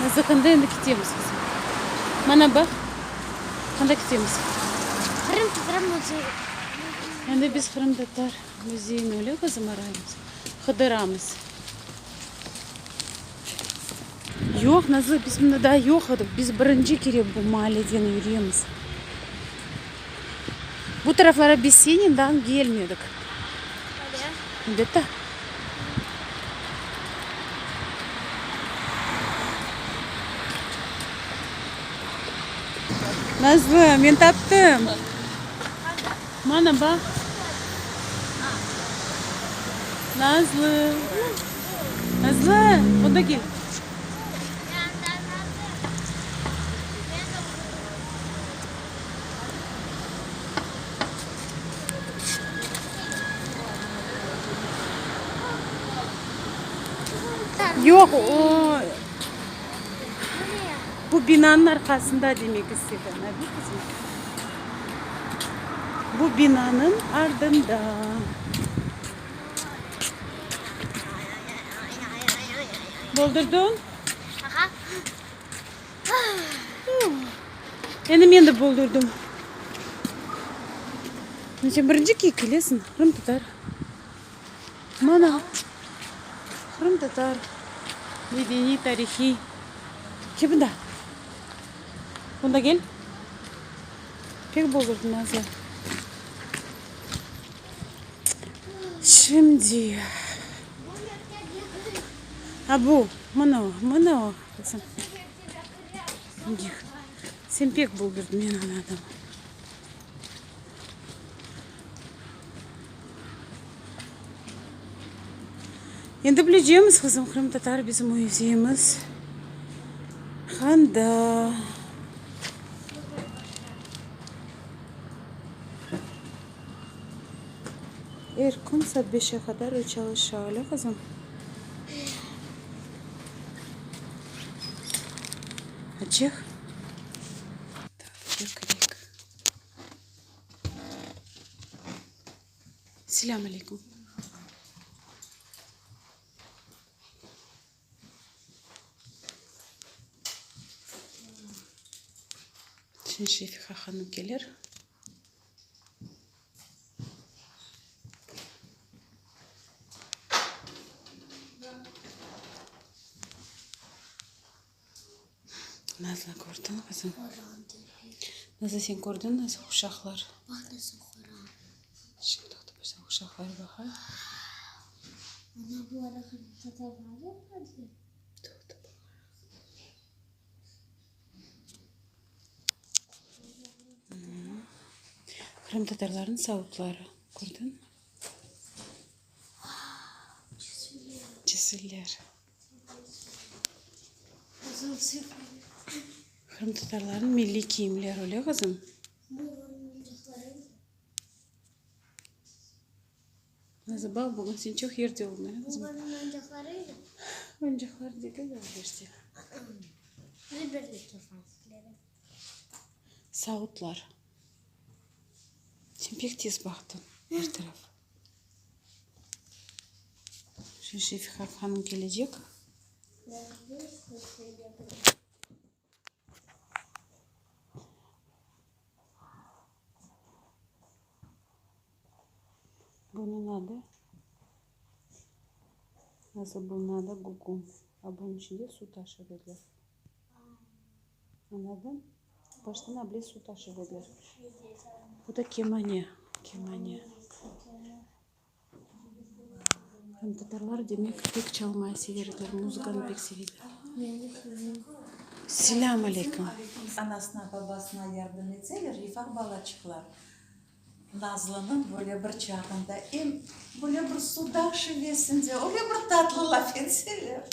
Nazlı, qanda endi ketemiz, qızım? Mana, baq, qanda ketemiz? Qırımtatar müzeyi. Endi biz Qırımtatar müzeyini öyle, qızım, araymız, qıdıramız. Yoq, Nazlı, biz mında daa yoq edik. Biz birinci kere bu maalleden yüremiz. Bu taraflara biz senen daa kelmedik. Elbette. Nazlı, men taptım. Mana, baq. Nazlı! Nazlı, bunda kel. Yoq, o, bu binanıñ arqasında demek istedi, Nabi qızım. Bu binanıñ ardında. Boldurdıñ? Endi men de boldurdım. Sen birinci kere kelesiñ, qırımtatar. Mana, qırımtatar medeniy, tarihiy. Kel bunda. Bunda kel. Pek boldurdıñ, Nazlı. Şimdi. A bu, mına o, mına o, qızım. Sen pek boldurdıñ, men añladım. Endi bilecemiz, qızım, qırımtatar bizim müzeyimiz qanda. Er kün saat beşe qadar o çalışa, öyle, qızım? Açıq. Tak, kireyik. Selâm aleyküm. Şimdi Şefiqa hanım kelir. Nazlı kördiñ, qızım? Nazlı, sen kördiñ nasıl uşaqlar? Baq nasıl qoran. Şimdi toqtap, uşaqlar baqa. Ana, bu arada qırımtatarlar yapmadı. Toqtap. Qırımtatarlarnıñ savutları, kördiñmi? Çizüler. Qırımtatarlarnıñ milliy kiyimleri, öyle, qızım? Nazı, baq, bugün sen çoq yerde oldıñ, e, qızım? Oyuncaqları degil de, o yerde. Savutlar. Sen pek tez baqtıñ er taraf. Şimdi Şefiqa hanım kelecek. Bunıñ adı, nasıl bunıñ adı, gügüm. A bunıñ içinde suv taşır ediler. Añladıñ? Baştan able suv taşır ediler. Bu da kemane, kemane. Qırımtatarlar, demek, pek çalmayı sever ediler, muzıkanı pek seve ediler. Selâm aleyküm. Anasına, babasına yardım etseler, yufaq balaçıqlar Nazlınıñ böyle bir çağında em böyle bir Sudaq şivesinde öyle bir tatlı laf etseler.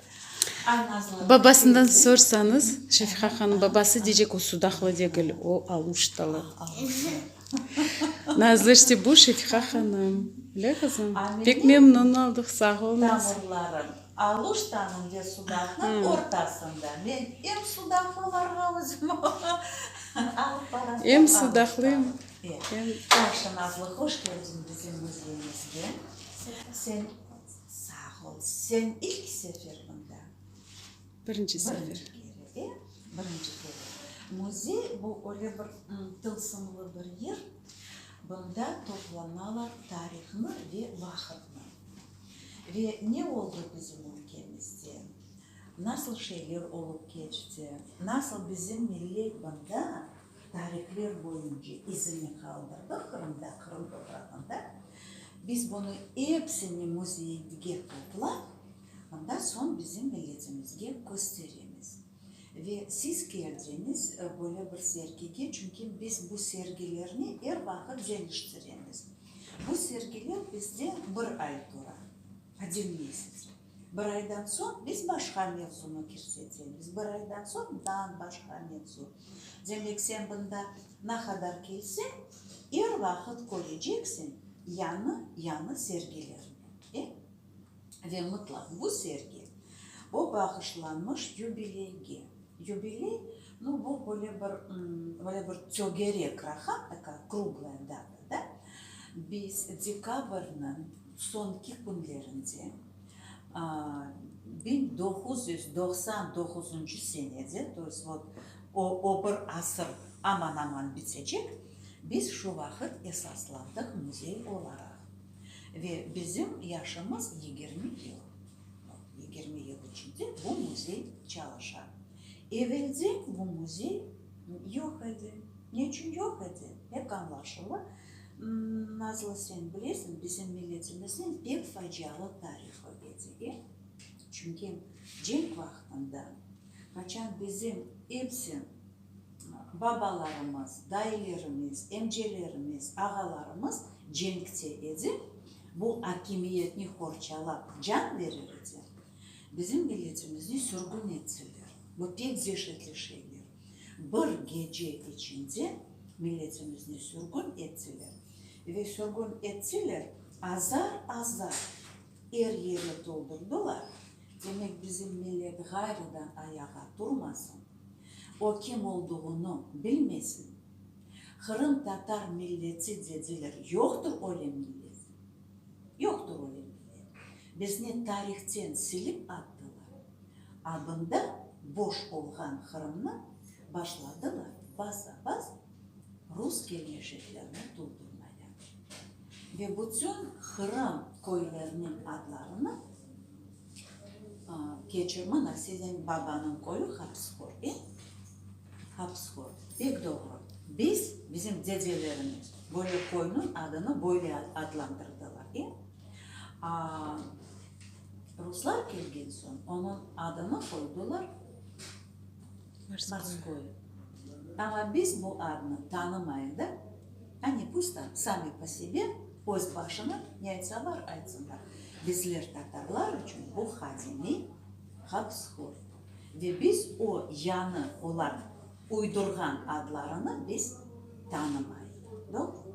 Ay, Nazlı. Babasından sorsañız, Şefiqa hanım, babası deycek, o Sudaqlı degil, o Aluştalı. Nazlı, işte bu Şefiqa hanım. Öyle qızım? Pek memnun oldıq, sağ oluñız. Tamırlarım Aluştanıñ ve Sudaqnıñ ortasında. Men em Sudaqlılarğa özüm alıp baram, Em Sudaqlı, em. Yahşı, Nazlı, hoş keldiñ bizim müzeyimizge. Sen, sağ ol, sen ilk sefer mında. Birinci sefer. Birinci kere. Birinci kere. Müzey bu öyle bir tılsımlı bir yer, bunda toplanalar tarihnı ve vaqıtnı. Ve ne oldı bizim ülkemizde, nasıl şeyler olıp keçti, nasıl bizim millet bunda tarihler boyunca izini qaldırdı Qırımda, Qırım toprağında, biz bunı epsini müzeyge toplap, ondan soñ bizim milletimizge kösteremiz. Ve siz keldiñiz böyle bir sergige, çünki biz bu sergilerni er vaqıt deñiştiremiz. Bu sergiler bizde bir ay tura, odin mesяц. Bir aydan soñ biz başqa mevzunı kirsetemiz, bir aydan soñ daa başqa mevzu. Demek, sen bunda naqadar kelseñ, er vaqıt köreceksiñ yañı, yañı sergilerni. E? Ve mıtlaq bu sergi, o bağışlanmış yubileyge. Yubiley, nu, bu böyle bir, böyle bir tögerek raqam, takaya kruglaya data, da? Biz dekabrniñ soñki künlerinde, 1999 senede, to est vot, o, o bir asır aman-aman bitecek, biz şu vaqıt esaslandıq müzey olaraq. Ve bizim yaşımız 20 yıl. 20 yıl içinde bu müzey çalışa. Evelde bu müzey yoq edi. Ne içün yoq edi? Pek añlaşılı. Nazlı, sen bilesiñ, bizim milletimizniñ pek facialı tarihı edi, e? Çünki cenk vaqtında, qaçan bizim epsi Babalarımız, dayılerimiz, emcelerimiz, ağalarımız cenkte edi, bu akimiyetni qorçalap can verir edi, bizim milletimizni sürgün ettiler. Bu pek deşetli şeyler. Bir gece içinde milletimizni sürgün ettiler ve sürgün ettiler, azar-azar er yere toldurdılar, demek bizim millet ğayrıdan ayağa turmasın, O kim olduğunu bilmesin. Qırımtatar milleti dediler, yoqtur öyle millet. Yoqtur öyle millet. Bizni tarihten silip attılar. A bunda boş olğan Qırımnı başladılar basa-bas rus kelmeşeklerni toldurmaya. Ve bütün Qırım köyleriniñ adlarını Keçir, mına siziñ babanıñ köyü Hapıshor, e? Hapıshor. Pek doğru. Biz, bizim dedelerimiz böyle köyniñ adını böyle adlandırdılar, e? A, ruslar kelgen soñ onıñ adını qoydular Morskoye. Amma biz bu adnı tanımayıq da, oni pust tam sami po sebe, öz başına ne aytsalar aytsınlar. Bizler tatarlar içün bu qadimiy Hapıshor. Ve biz o yañı olar uydurğan adlarını biz tanımayıq. Doğru?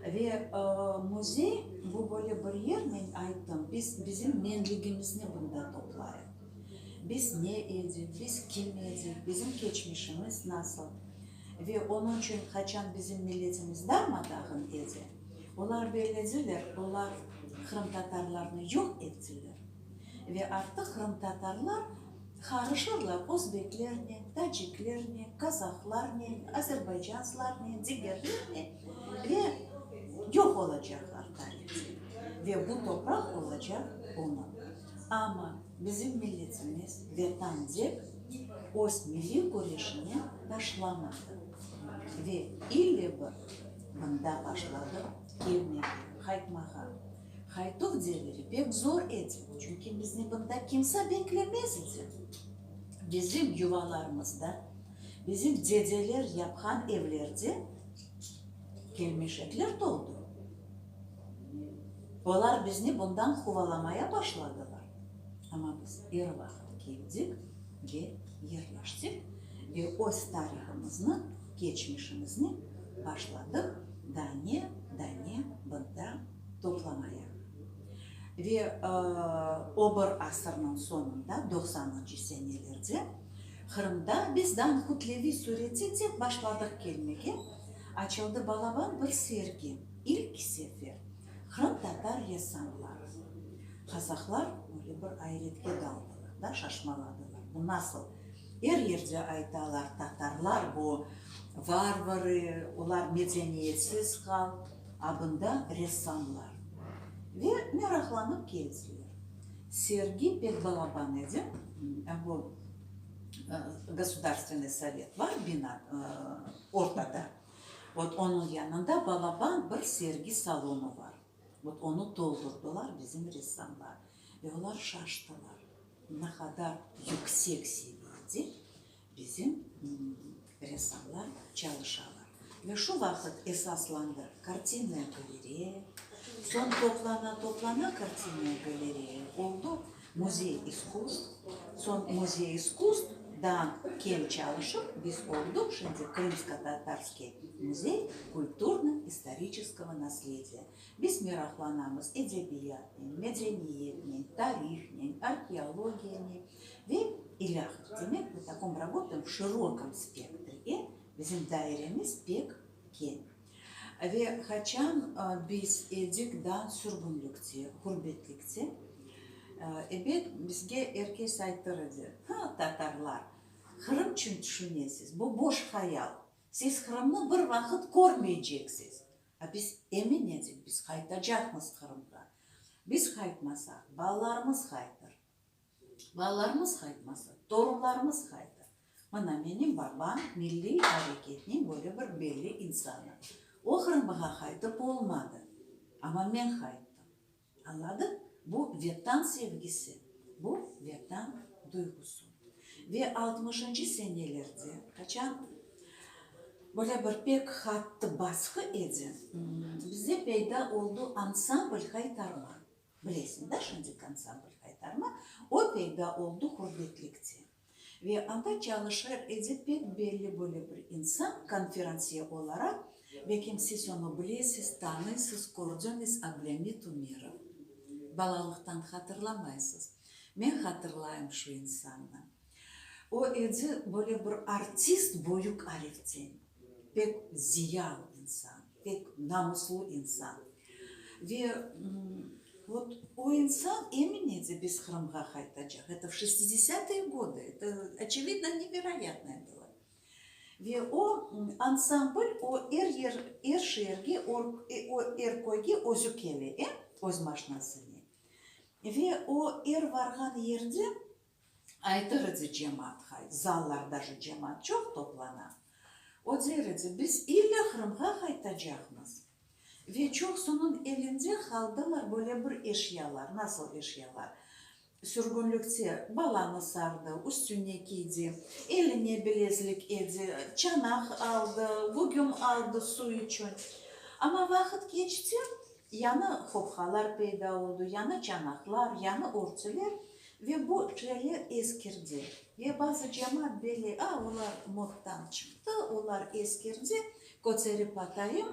Ve müzey bu böyle bir yer, men ayttım, biz bizim menligimizni bunda toplayıq. Biz ne edik, biz kim edik, bizim keçmişimiz nasıl. Ve onıñ içün qaçan bizim milletimiz darma-dağın edi, olar bellediler, olar qırımtatarlarnı yoq ettiler. Ve artıq qırımtatarlar qarışırlar özbeklernen, taciklernen, kazahlarnen, azerbaycanslarnen, digerlernen ve yoq olacaqlar tarihte. Ve bu topraq olacaq onıñ. Amma bizim milletimiz Vetan dep öz milliy küreşini taşlamadı ve ille bir mında başladı kelmege, qaytmağa. Qaytuv deviri pek zor edi, çünki bizni mında kimse beklemez edi. Bizim yuvalarımızda, bizim dedeler yapqan evlerde kelmeşekler toldu. Olar bizni bundan quvalamaya başladılar, amma biz er vaqıt keldik ve yerleştik ve öz tarihımıznı, keçmişimizni başladıq dane, dane bında toplamaya. Ve o bir asırnıñ soñunda, doqsanıncı senelerde, Qırımda bizdan kütleviy sürette tek başladıq kelmege, açıldı balaban bir sergi. İlk sefer qırımtatar ressamları, qazahlar öyle bir ayretke daldılar da, şaşmaladılar, bu nasıl? Er yerde aytalar, tatarlar bu varvarı, olar medeniyetsiz halq, a bunda ressamlar. Ve meraqlanıp keldiler. Sergi pek balaban edi, bu Gosudarstvenniy sovet bar bina ortada, vot onıñ yanında balaban bir sergi salonı bar. Vot onı toldurdılar bizim ressamlar. Ve olar şaştılar, ne qadar yüksek seviyede bizim ressamlar çalışalar. Ve şu vaqıt esaslandı kartinnaya galereya, soñ toplana-toplana kartinnaya galereya oldu muzey iskusstv, soñ muzey iskusstv daa keñ çalışıp biz olduq şimdi Krımsko-tatarskiy muzey kulturno-istoriçeskogo naslediya. Biz meraqlanamız edebiyatnen, medeniyetnen, tarihnen, arheologiyanen ve ilâhre. Demek, mı takom rabotaem v şirokom spektre, bizim dairemiz pek keñ. Ve qaçan biz edik da sürgünlikte, ğurbetlikte, ebet, bizge er kes aytır edi, Hı, tatarlar, Qırım çün tüşünesiz, bu boş hayal, siz Qırımnı bir vaqıt körmeyceksiz. A biz emin edik, biz qaytacaqmız Qırımğa. Biz qaytmasaq, balalarımız qaytır. Balalarımız qaytmasa, torunlarımız qaytır. Mına menim babam milliy areketniñ böyle bir belli insanı. O Qırımğa qaytıp olmadı, amma men qayttım. Añladıq? Bu Vetan sevgisi, bu Vetan duyğusu. Ve altmışıncı senelerde, qaçan böyle bir pek qattı basqı edi, bizde peyda oldu ansambl Haytarma. Bilesiñ da şimdiki ansambl Haytarma, o peyda oldu ğurbetlikte. Ve anda çalışır edi pek belli böyle bir insan, konferansiye olaraq, belkim siz onı bilesiz, tanıysız, kördiñiz, Ablâmit Ümerov. Balalıqtan hatırlamaysız. Men hatırlayım şu insannı. O edi böyle bir artist büyük ariften, pek ziyalı insan, pek namuslı insan. Ve vot o insan emin edi, biz Qırımğa qaytacaq. Eto v şestidesâtıye godı, eto, oçevidno, neveroyatnoye bylo. Ve o ansambl, o er yer, er şeerge, o er köyge özü kele, e, öz maşnasınen. Ve o er varğan yerde Aytır edi cemaatqa, zallarda şu cemaat çoq toplana. O der edi, biz ille Qırımğa qaytacaqmız. Ve çoqsunıñ elinde qaldılar böyle bir eşyalar. Nasıl eşyalar? Sürgünlikte balanı sardı, üstüne kiydi, eline bilezlik edi, çanaq aldı, gügüm aldı suv içün. Amma vaqıt keçti, yañı hopqalar peyda oldı, yañı çanaqlar, yañı örtüler. Ve bu şeyler eskirdi. Ve bazı cemaat belley, a, olar moddan çıqtı, olar eskirdi, köterip atayım,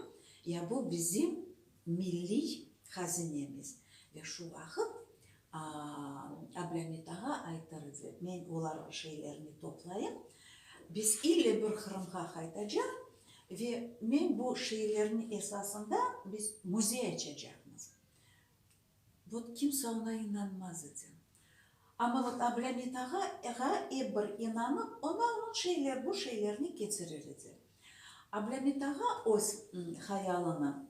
ya bu bizim milliy hazinemiz. Ve şu vaqıt Ablâmit ağa aytır edi, men olar şeylerni toplayım, biz ille bir Qırımğa qaytacaq ve men bu şeylerniñ esasında biz müzey açacaqmız. Vot kimse oña inanmaz edi. Amma vot Ablâmit ağağa ep bir inanıp, oña onıñ şeyler, bu şeylerni ketirir edi. Ablâmit ağa öz hayalını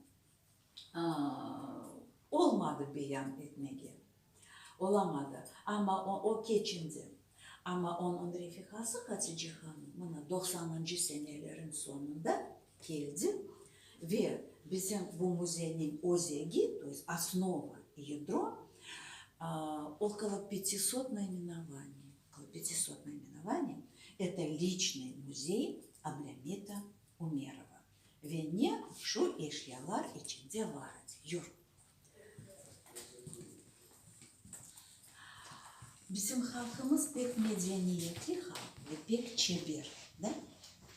olmadı beyan etmege. Olamadı. Amma o, o keçindi. Amma onıñ refiqası Hatice hanım mına doqsanıncı seneleriñ soñunda keldi ve bizim bu müzeyniñ özegi, to est osnova, yadro, okolo pyatisot naymenovaniy, okolo pyatisot naymenovaniy, eto liçnıy müzey Ablâmita Ümerova. Ve ne şu eşyalar içinde bar edi. Yur. Bizim halqımız pek medeniyetli halq ve pek çeber, da?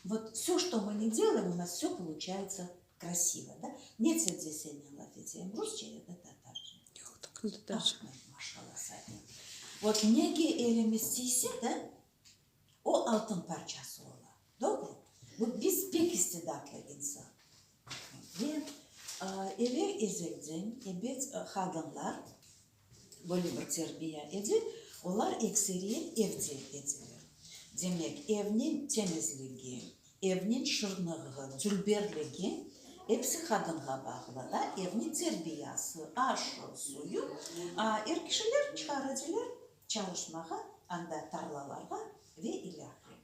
Vot vsö, çto mı ne delayem, u nas vsö poluçayetsâ krasivo, da? Ne tilde senen laf eteyim, rusça ya da tatarca? Yoq, tatarca. Ah, maşallah saña. Vot nege elimiz tiyse, da, o altın parçası ola. Doğru? Bu biz pek istidatlı insan. Ve evel ezelden, ebet, qadınlar böyle bir terbiye edi, olar ekseriyet evde ediler. Demek, evniñ temizligi, evniñ şırnığı, dülberligi episi qadınğa bağlı, da, evniñ terbiyası, aşı, suyu. A er kişiler çıqar ediler çalışmağa, anda tarlalarğa ve ilâhre.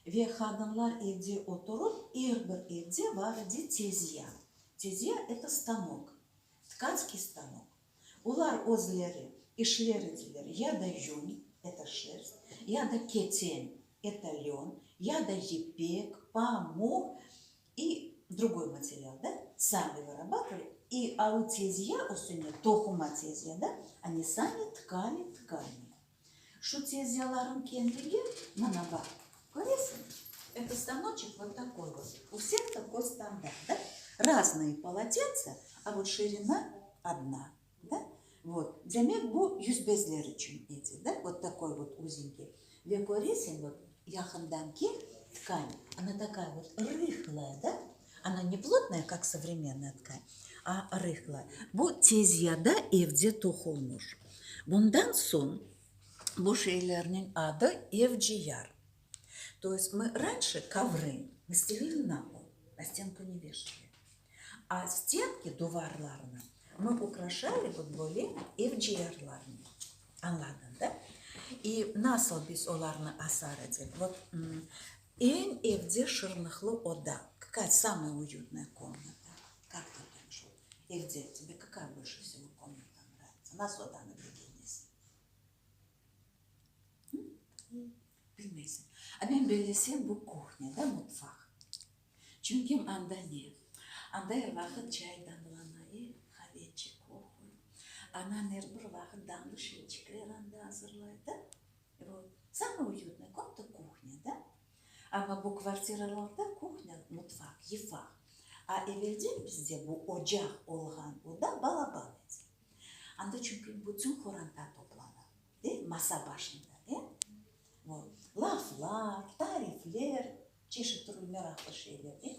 Ve qadınlar evde oturıp, er bir evde bar edi tezya. Tezya, eto stanok, tkatskiy stanok. Olar özleri işler ediler ya da yün, eto şerst, ya da keten, eto lön, ya da yipek, pamuq i drugoy material, da, sami vırabatıvali, i a u tezya üstüne toquma tezya, da, oni sami tkali tkani. Şu tezyalarnıñ kendigi, mına baq, köresiñ, eto stanoçek vot takoy vot, u vseh takoy standart, da, raznoye polotensa, a vot şirina odna, da, vot, demek bu yüzbezler içün edi, da, vot takoy vot uzenkiy. Ve köresiñ, vot, yaqından kel, tkan, ona takaya vot rıhlaya, da, ona ne plotnaya, kak sovremennaya tkan, a rıhlaya. Bu tezyada evde toqulmuş. Bundan soñ bu şeylerniñ adı evciyar. To est mı ranşe kovrı mı stelili na pol, na stenku ne veşali. A stenki, duvarlarnı, mı ukraşali vot böyle evciyarlarnen. Añladıñ, da? I nasıl biz olarnı asar edik? Vot eñ evde şırnıqlı oda, kakaya samaya uyutnaya komnata? Kak tı dumayeş, vot evde tebe kakaya bolşe vsego komnata nravitsya? Nasıl odanı begenesiñ? Bilmeysiñ. A men bellesem bu kuhnya, da, mutfaq. Çünki anda ne? Anda er vaqıt çay damlana, e, qaveçik, kofe. Anam er bir vaqıt damlı şeyçikler anda azırlay, da. Vot. Samaya uyutnaya komnata kuhnya, da. Amma bu kvartiralarda kuhnya, mutfaq, yıfaq. A evelden bizde bu ocaq olğan oda balaban edi. Anda çünki bütün qoranta toplana, de, masa başında, de. Vot. Laflar, tarifler, çeşit türlü meraqlı şeyler, de.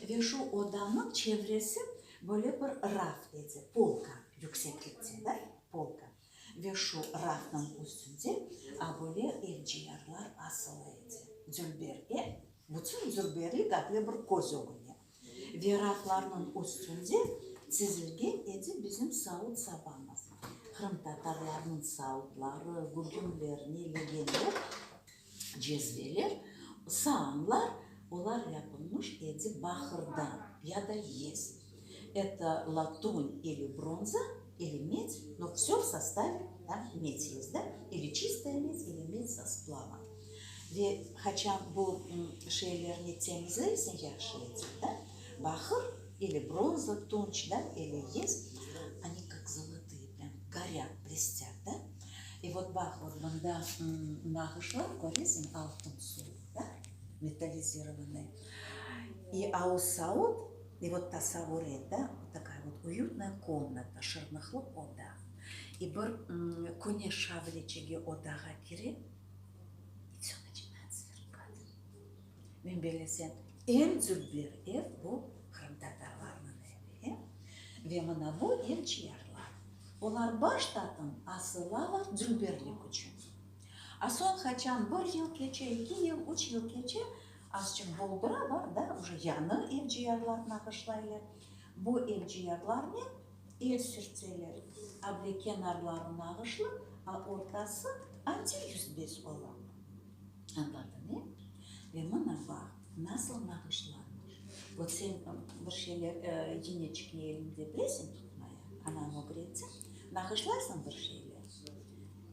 Ve şu odanıñ çevresi böyle bir raf edi, polka yükseklikte, da, polka. Ve şu rafnıñ üstünde a böyle evciyarlar asılı edi, dülber, e, bütün dülberlik able bir köz ögüne. Ve raflarnıñ üstünde tizilgen edi bizim savut-sabamız. Qırımtatarlarnıñ savutları, gügümler, ne legenler, cezveler, saanlar, olar yapılmış edi baqırdan ya da yez. Eto latun ili bronza, ili med, no vsö v sostave tam med yest, da, ili çistaya med, ili med so splavom. Ve haçan bu şeylerni temizleysiñ yahşı etip, da, baqır ili bronza, tunç, da, ili yez, oni kak zolotıye, prям gorât, blestât, da. I vot baq, vot mında nağışlar köresiñ, altın suv, da, metallizirovannıy. I a o saut, i vot tasavvur et, da, vot takaya vot uyutnaya komnata, şırnıqlı oda. I bir küneş şavleçigi odağa kire, i vsö načinayet sverkat. Men bellesem, eñ dülber ev bu qırımtatarlarnıñ evi, e? Ve mına bu evciyarlar. Olar baştatın asılalar dülberlik içün. A soñ qaçan bir yıl keçe, eki yıl, üç yıl keçe, azçıq bolduralar da, uje yañı evciyarlar nağışlaylar. Bu evciyarlarnen el sürteler, able kenarları nağışlı, a ortası anti-yüzbez ola. Añladın, e? Ve mına baq, nasıl nağışlanmış. Vot sen bir şeyler yineçikni eliñde bilesiñ tutmaya, anam ögretti, nağışlaysıñ bir şeyler?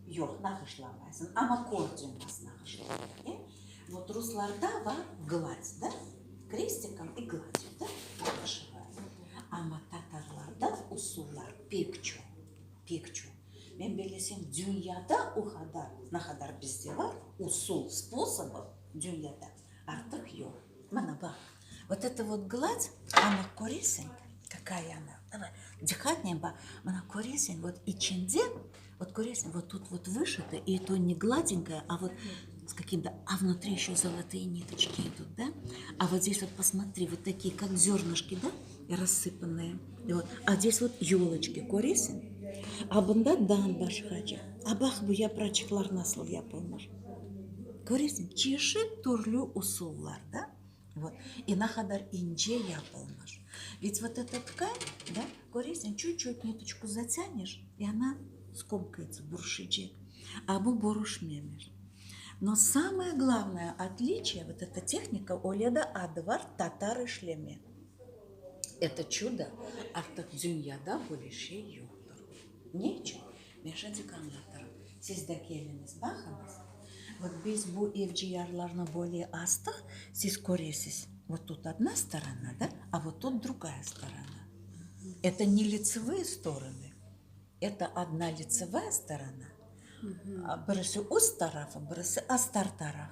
Yoq, nağışlamaysıñ, amma kördim nasıl nağışlaylar, e? Vot ruslarda bar glad, da, krestikom i gladью, da, vışivayut. Amma tatarlarda usullar pek çoq, pek çoq. Men bellesem, dünyada o qadar, ne qadar bizde bar usul, sposobov, dünyada artıq yoq. Mana baq, vot eto vot glad, ana köresiñ, kakaya ona, davay, diqqatnen baq, mana köresiñ, vot içinde, vot köresiñ, vot tut vot vışito, i eto ne gladenkaya, a vot s kakim-to, a vnutri eşö zolotые nitoçki idut, da, a vot zdes vot posmotri, vot takiye, kak zörnışki, da, rassıpannıye, vot, a zdes vot yoloçki, köresiñ? A bunda dam başqaca. A baq, bu yapraçıqlar nasıl yapılmış. Köresiñ, çeşit türlü usullar, da? Vot. И ne qadar ince yapılmış. Ведь вот эта ткань, да, köresiñ, çut-çut nitочку zatянешь, и она skoмкается, buruşacaq. A bu buruşmemiş. Но самое главное отличие, вот эта техника, öyle de adı bar, tatar işleme. Это чудо, artıq dünyada böyle şey yoqtır. Ne içün? Men şimdik añlatırım. Siz de keliñiz, baqıñız. Vot biz bu evciyarlarnı böyle astıq, siz köresiz, vot tut odna storona, da, a vot tut drugaya storona. Это ne litsevıye storony, это odna litsevaya storona, birisi üst tarafı, birisi astar taraf.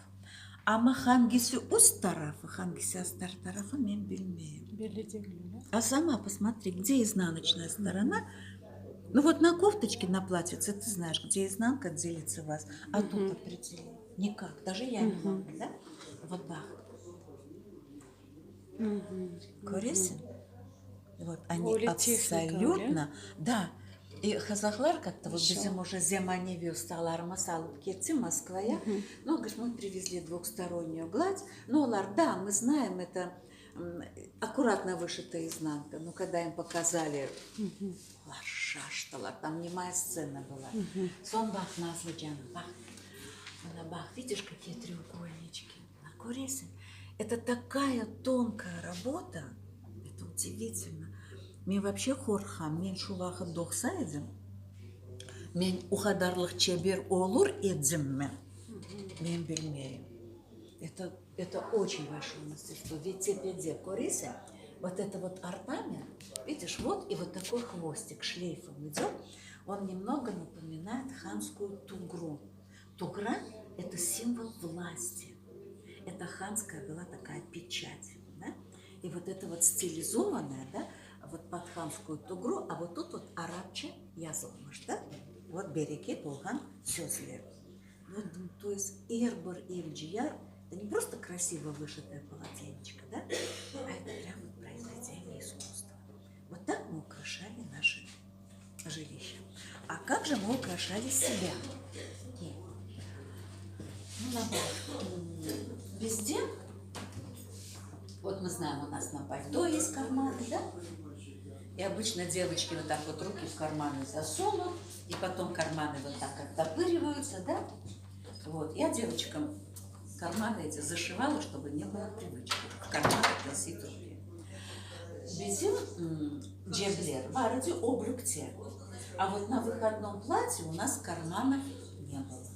Amma hangisi üst tarafı, hangisi astar tarafı men bilmeyim. Belli degil, öyle? A sama posmotri, gde iznanocnaya storona? Nu vot na koftочке, на платьице ты знаешь, где изнанка, где лицевая. А тут определи. Никак. Даже я не могу, да? Вот baq. Köresiñ? Вот они Öyle tehnika, öyle? абсолютно, да. И qazahlar как-то вот bizim уже zemaneviy ustalarımız alıp ketti Moskvaya. Ну, говорит, мы привезли двухстороннюю гладь. Ну, olar, да, мы знаем, это аккуратно вышитая изнанка. Но когда им показали, olar şaştılar, там немая сцена была. Soñ baq, Nazlı canım, baq. Mına baq, видишь, какие треугольнички? Köresiñ? Это такая тонкая работа, это удивительно. Men вообще qorqam, men şu vaqıt doğsa edim, men o qadarlıq çeber olur edimmi, men bilmeyim. Это, это очень большое мастерство. Ve tepede, köresiñ, вот это вот орнамент, видишь, вот и вот такой хвостик шлейфом идет, он немного напоминает ханскую тугру. Тугра – это символ власти. Это ханская была такая печать. Да? И вот это вот стилизованное, да, вот под ханскую тугру, а вот тут вот arapça yazılmış, да? Вот bereket olğan sözler. Вот, то есть er bir evciyar, это не просто красиво вышитое полотенечко, да, а это прям вот произведение искусства. Вот так мы украшали наши жилища. А как же мы украшали себя? Ну, Везде, вот мы знаем, у нас на пальто есть карманы, да? И обычно девочки вот так вот руки в карманы засунут, и потом карманы вот так оттопыриваются, да? Вот, я девочкам карманы эти зашивала, чтобы не было привычки в карманах носить руки. Bizim cepler bar edi öglükte. А вот на выходном платье у нас карманов не было.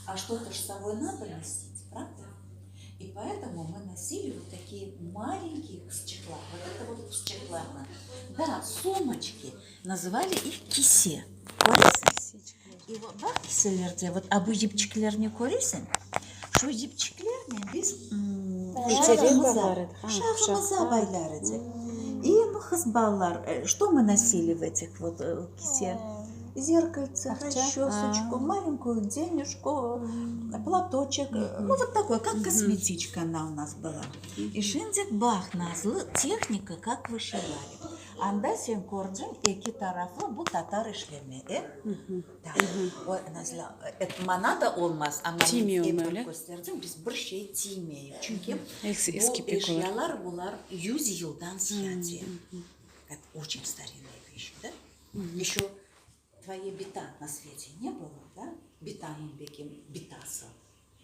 А что-то ж с собой надо носить, правда? И поэтому мы носили вот такие маленькие с чехла. Вот это вот с чехла. Да, сумочки. Называли их kise. Köresiñ? И вот baq kiselerde, вот a bu yipçiklerni köresiñ? Şu yipçiklernen biz şahımıza baylar edik. И qız balalar, что мы носили в этих вот kise? Зеркальце, расчесочку, маленькую денежку, платочек. Ну, вот такой, как косметичка она у нас была. И şimdik baq Nazlı, техника, как вышивали. Anda sen kördiñ eki taraflı bu tatar işleme, e? Da. O, Nazlı, mana da olmaz, amma men ep kösterdim, biz bir şey tiymeyik. Çünki bu eşyalar, bular yüz yıldan ziyade. Это очень старинные вещи, да? Еще твоей bita на свете не было, да? Bitanıñ belki bitası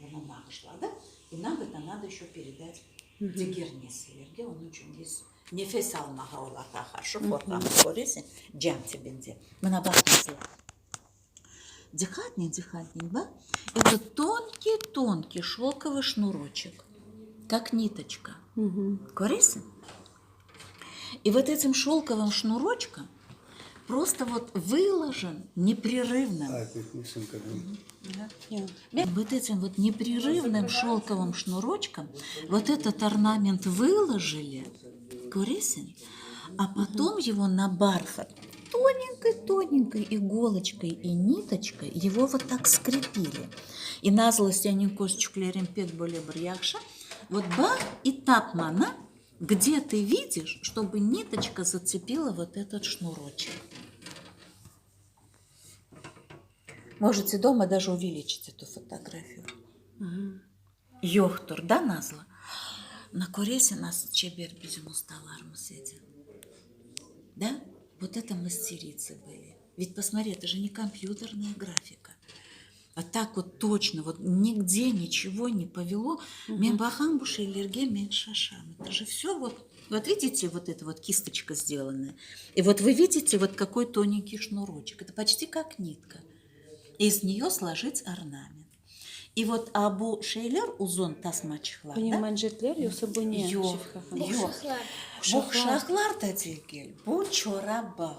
bunı nağışladı. И нам это надо еще передать diger nesillerge. Onıñ içün biz nefes almağa olarğa qarşı qorqamız, köresiñ, cam tibinde. Mına baq nasıl. Diqqatnen, diqqatnen baq. Это тонкий-тонкий шелковый шнурочек, как ниточка. Köresiñ? И вот этим шелковым шнурочком просто вот выложен непрерывным. Вот этим вот непрерывным шелковым шнурочком вот этот орнамент выложили, köresiñ, а потом его на бархат тоненькой-тоненькой иголочкой и ниточкой его вот так скрепили. И Nazlı seniñ közçükleriñ pek böyle bir yahşı. Вот baq и tap maña, где ты видишь, чтобы ниточка зацепила вот этот шнурочек. Можете дома даже увеличить эту фотографию. Yoqtır, da, Nazlı? Mına, köresiñ, nasıl çeber bizim ustalarımız edi. Da? Vot eto masteritsı bıli. Ved posmotri, eto je ne kompyuternaya grafika. Vot tak vot toçno, vot nigde niçego ne povelo. Men baqam bu şeylerge, men şaşam. Eto je vsё vot, vot vidite, vot eto vot kistoçka sdelanaya. I vot vı vidite, vot kakoy tonenkiy şnuroçek. Eto poçti kak nitka. Iz neyo složit ornament. I vot a bu şeyler uzun tasmaçıqlar, Bu ne da? manjetler yoqsa bu ne, Yoq, Şefika hanım? yoq. Quşaqlar. Bu quşaqlar da degil, bu çorap bağı.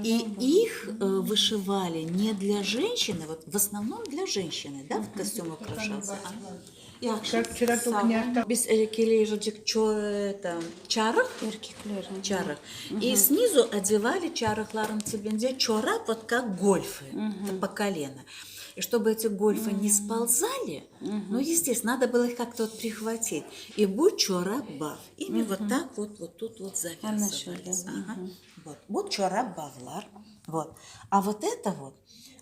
I Çorap bağı. ih vışivali ne dlâ jenşçiny, vot v osnovnom dlâ jenşçiny, da, vot kostüm ukraşalsâ. Yahşı, sağ ol. Biz keleycek eto, çarıq, Erkekler. çarıq. I snizu odevali çarıqlarnıñ tibinde çorap, vot kak golfı, po koleno. I ştobı eti golfı ne spolzali, nu, estestvenno, nado bylo ih kak-to vot prihvatit. I bu çorap bağ. İmi vot tak vot, vot tut vot zavâzıvalis. Aha, vot. Bu çorap bağlar. Vot. A vot eto vot,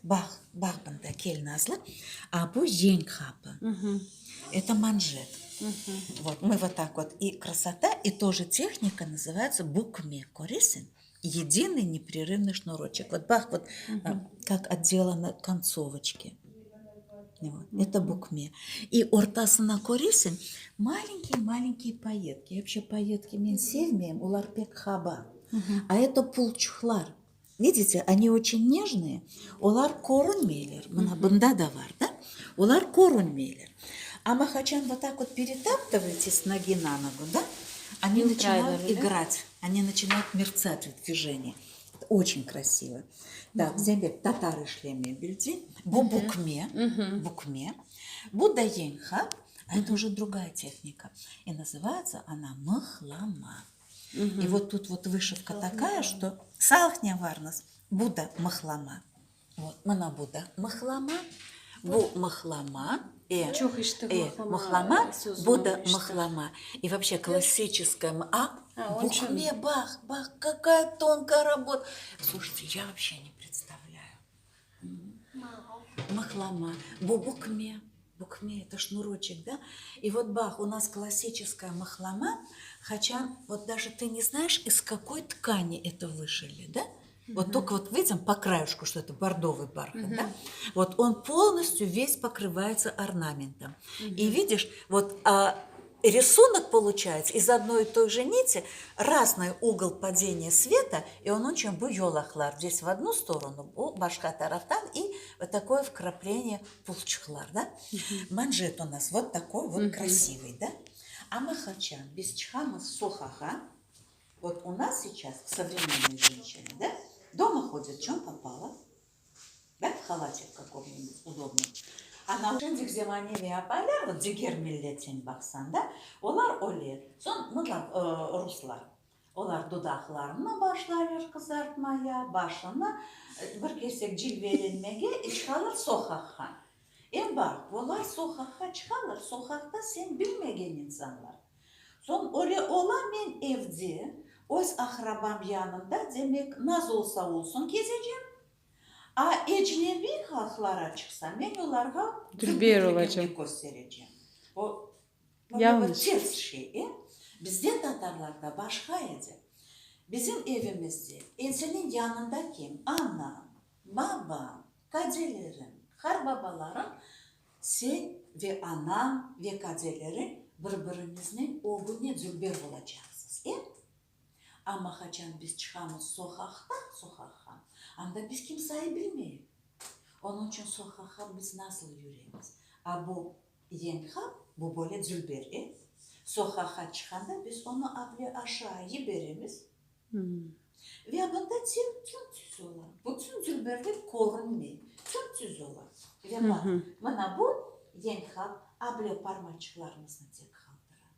bağ, bağ bunda, kel, Nazlı, a bu yeñ qapı. Eto manjet. Vot, mı vot tak vot, i krasota, i toje tehnika nazıvayetsâ bukme, köresiñ? Yedinıy neprerıvnıy şnuroçek. Vot baq, vot kak otdelanı kontsovoçki. Vot, eto bukme. I ortasına köresiñ, malenkiy malenkiy payetki. Vobşe payetki men sevmeyim, olar pek qaba. A eto pulçıqlar. Vidite, oni oçen nejnıye, olar körünmeyler. Mına bunda da bar, da? Olar körünmeyler. Amma qaçan vot tak vot peretaptıvayte s nogi na nogu, da, oni načinayut igrat, oni načinayut mertsat v dvijeniyi. Oçen krasivo. Tak, Zeynep, tatar işleme bildi. Bu bukme, bukme. Bu da yeñhap, a eto uje drugaya tehnika. I nazıvayetsâ ona mıhlama. I vot tut vot vışivka takaya, çto sağlıqnen varıñız, bu da mıhlama. Vot, mına bu da mıhlama, bu mıhlama, e, Çoq eşittik e, mıhlama mıhlama, sözüni bu da eşittik. mıhlama. I voobşe klassiçeskaya mı, a, A, onıñ içün. bukme, baq, baq, kakaya tonkaya rabota. Sluşayte, ya voobşe ne predstavlâyu. Mıhlama, bu bukme, bukme, eto şnuroçek, da? I vot baq, u nas klassiçeskaya mıhlama, qaçan, vot daje tı ne znayeş, iz kakoy tkani eto vışili, da? Vot tolko vot vidim po krayuşku, çto eto bordovıy barhat, da? Vot on polnostyu ves pokrıvayetsâ ornamentom. I vidiş, vot risunok poluçayetsâ iz odnoy i toy je niti, raznoy ugol padeniya sveta, i onıñ içün bu yolaqlar zdes v odnu storonu, bu başqa taraftan, i vot takoye vkrapleniye pulçıqlar, da? Manjet u nas vot takoy vot krasivıy, da? Amma qaçan biz çıqamız soqağa, Vot u nas seyças sovremennoy jenşçina, da, doma hodit çöm popalo, da, v halate v kakom-nibud udobnom. A şimdik zemaneviy apaylar, vot diger milletten baqsañ da, olar öyle, soñ mıtlaq ruslar, olar dudaqlarını başlaylar qızartmaya, başını bir kesek cilvelenmege i çıqalar soqaqqa. Em baq, olar soqaqqa çıqalar, soqaqta sen bilmegen insanlar. Soñ öyle ola, men evde, öz aqrabam yanında, demek, naz olsa olsun kezecem, a ecnebiy halqlara çıqsam, men olarğa Dülber olacam. dülberligimni kösterecem. O, böyle bir Yañlış. ters şey, e? Bizde tatarlarda başqa edi. Bizim evimizde enseniñ yanında kim? Anam, babam, kadeleriñ, qarbabalarıñ Sen ve anañ ve kadeleriñ bir-biriñizniñ ögüne dülber olacaqsız, e? Amma qaçan biz çıqamız soqaqta, soqaqqa, anda biz kimsayı bilmeyik. Onıñ içün soqaqqa biz nasıl yüremiz? A bu yeñhap, bu böyle dülber, e? Soqaqqa çıqqanda biz onı able aşağı yiberemiz. Ve bunda tek tüm-tüz ola. Bütün dülberlik körünmey, tüm-tüz ola. Ve baq, mına bu yeñhap able parmaçıqlarımıznı tek qaldıra.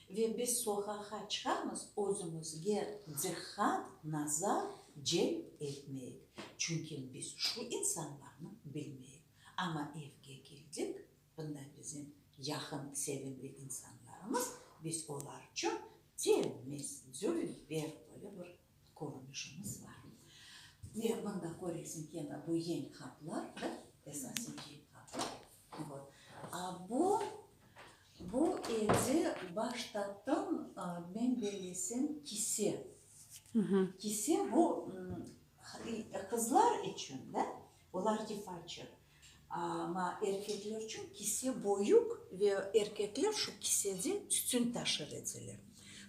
Ve biz soqaqqa çıqamız, özümizge diqqat, nazar celp etmeyik. Çünki biz şu insanlarnı bilmeyik. Amma evge keldik, bunda bizim yaqın, sevimli insanlarımız, biz olar içün Temiz, dülber böyle bir körünişimiz bar. Ve mında köresiñ kene bu yeñ qaplar, da, esasen yeñ qaplar. Vot. Baştattan men bellesem kise. Kise bu qızlar içün da, olar yifacı. Amma erkekler içün kise böyük ve erkekler şu kisede tütün taşır ediler.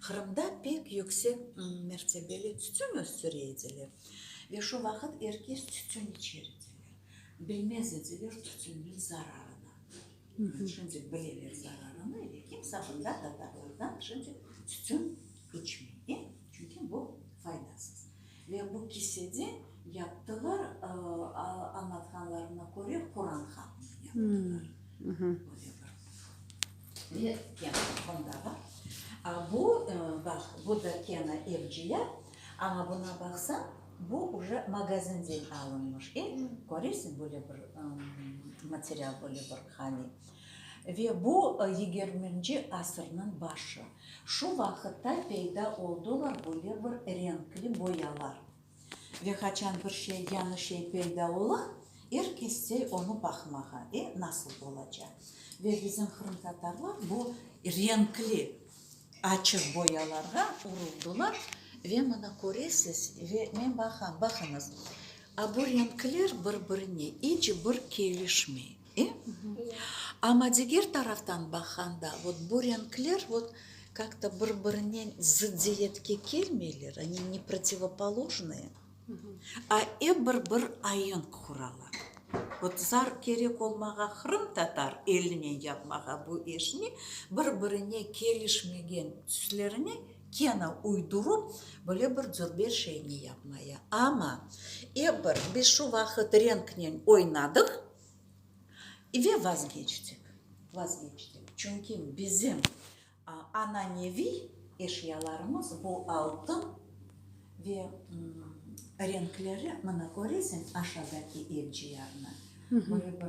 Qırımda pek yüksek mertebeli tütün östüre ediler ve şu vaqıt er kes tütün içer ediler. Bilmez ediler tütünniñ zararını. Şimdi bileler zararını ve kimse bunda tatarlardan şimdi tütün içmey, çünki bu faydasız. Ve bu kisede yaptılar, añlatqanlarına köre, Quran hapnı yaptılar. Böyle bir. Ve kene bunda bar. A bu, baq, bu da kene evciya, amma buna baqsañ, bu uje magazinden alınmış. E, köresiñ, böyle bir material, böyle bir hane. Ve bu yigirminci asırnıñ başı. Şu vaqıtta peyda oldular böyle bir renkli boyalar. Ve qaçan bir şey, yañı şey peyda ola, er kes istey onı baqmağa, e, nasıl olacaq. Ve bizim qırımtatarlar bu renkli açıq boyalarğa uruldılar. Ve mına köresiz, ve men baqam, baqıñız, a bu renkler bir-birine iç bir kelişmey. E? Amma diger taraftan baqqanda, vot bu renkler vot kak-to bir-birinen zıddiyetke kelmeyler, oni ne protivopolojnıye, a ep bir bir aenk quralar. Vot zar kerek olmağa qırımtatar elinen yapmağa bu işni, bir-birine kelişmegen tüslerini kene uydurıp, böyle bir dürber şeyni yapmaya. Amma ep bir biz şu vaqıt renknen oynadıq ve vazgeçtik. Vazgeçtik. Çünki bizim ananeviy eşyalarımız bu altın ve renkleri, mına köresiñ aşağıdaki evciyarnı, böyle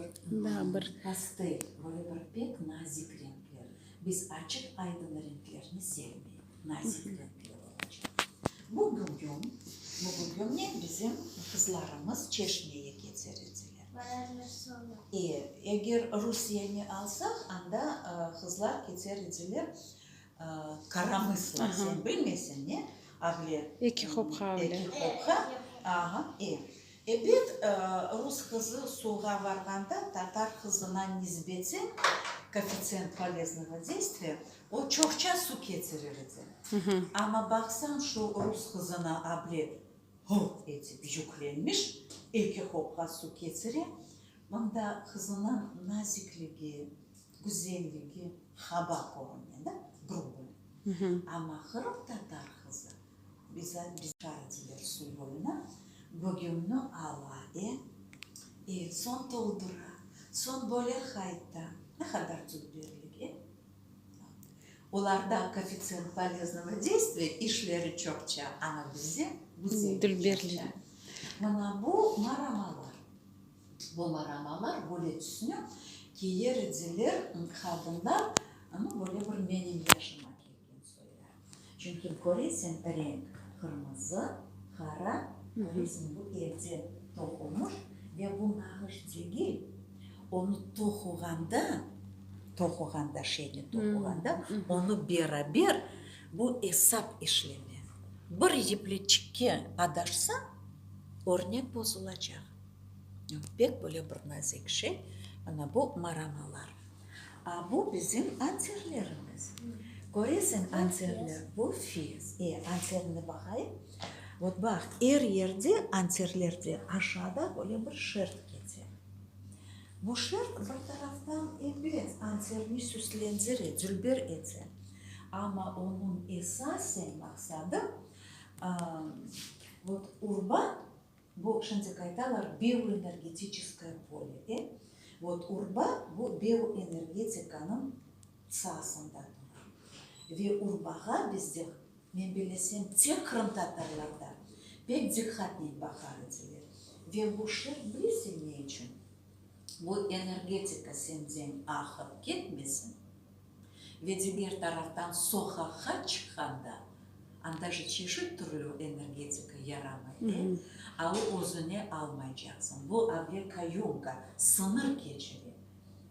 bir pastel, böyle bir pek nazik renkler. Biz açıq-aydın renklerni sevmeyik, nazik renkler olacaq. Bu gügüm, bu gügümnen bizim qızlarımız çeşmeye keter ediler. E, eger Rusiyeni alsaq, anda qızlar keter ediler karamısla, sen bilmeysiñ, ne? Able, Eki hopqa able. Eki hopqa, aha, e. Ebet, rus qızı suvğa varğanda tatar qızına nisbeten, koeffitsient poleznogo deystviya, o çoqça su ketirir edi. Amma baqsañ şu rus qızına able hop etip yüklenmiş, eki hopqa su ketire, mında qızınıñ nazikligi, güzelligi haba körüne, da, gruboy. Amma qırımtatar qızı Biza şardiler suv boyuna bögümni ala, e, e, soñ toldura, soñ böyle qayta. Ne qadar dülberlik, e? Olarda koeffitsient poleznogo deystviya işleri çoqça, amma bizde güzellik çoqça. Mına bu maramalar. Bu maramalar böyle tüsnü kiyer ediler qadınlar, nu, böyle bir menim yaşıma kelgen soylar. Çünki köresiñ renk qırmızı, qara, köresiñ bu elde toqulmış ve bu nağış degil, onı toquğanda, toquğanda, şeyni toquğanda, onı beraber bu esap işlene. Bir yipliçikke adaşsañ, örnek bozulacaq. Pek böyle bir nazik şey, mına bu maramalar. A bu bizim anterlerimiz. Köresiñ, anterler, bu fes. E, anterni baqayım. Vot baq, er yerde anterlerde aşağıda böyle bir şert kete. Bu şert bir taraftan, ebet, anterni süslendire, dülber ete. Amma onıñ esasen maqsadı, vot urba, Bu, şimdi aytalar, bioenergetiçeskoye pole, e? Vot, urba, bu bioenergetikanıñ saasında tura. Ve urbağa bizde, men bilesem, tek qırımtatarlarda pek diqqatnen baqar ediler. Ve bu şert bilesiñ ne içün? Bu energetika senden aqıp ketmesin. Ve diger taraftan soqaqqa çıqqanda, anda je çeşit türlü energetika yaramay, e, a o özüne almaycaqsıñ. Bu able kayomka, sıñır keçire,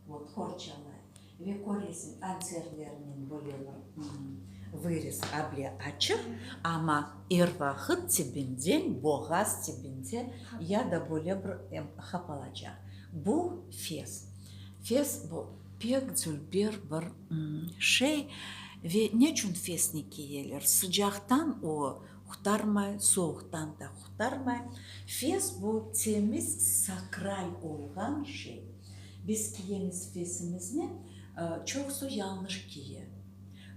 vot, qorçalay. Ve köresiñ, anterlernen böyle bir vırez able açıq, amma er vaqıt tibinden, boğaz tibinde ya da böyle bir qapalacaq. Bu fes. Fes bu pek dülber bir şey. Ve neçün fesni kiyeler? Sıcaqtan o qutarmay, soğuqtan da qutarmay. Fes bu temiz, sakral olğan şey. Biz kiyemiz fesimizni, çoqusı yañlış kiye.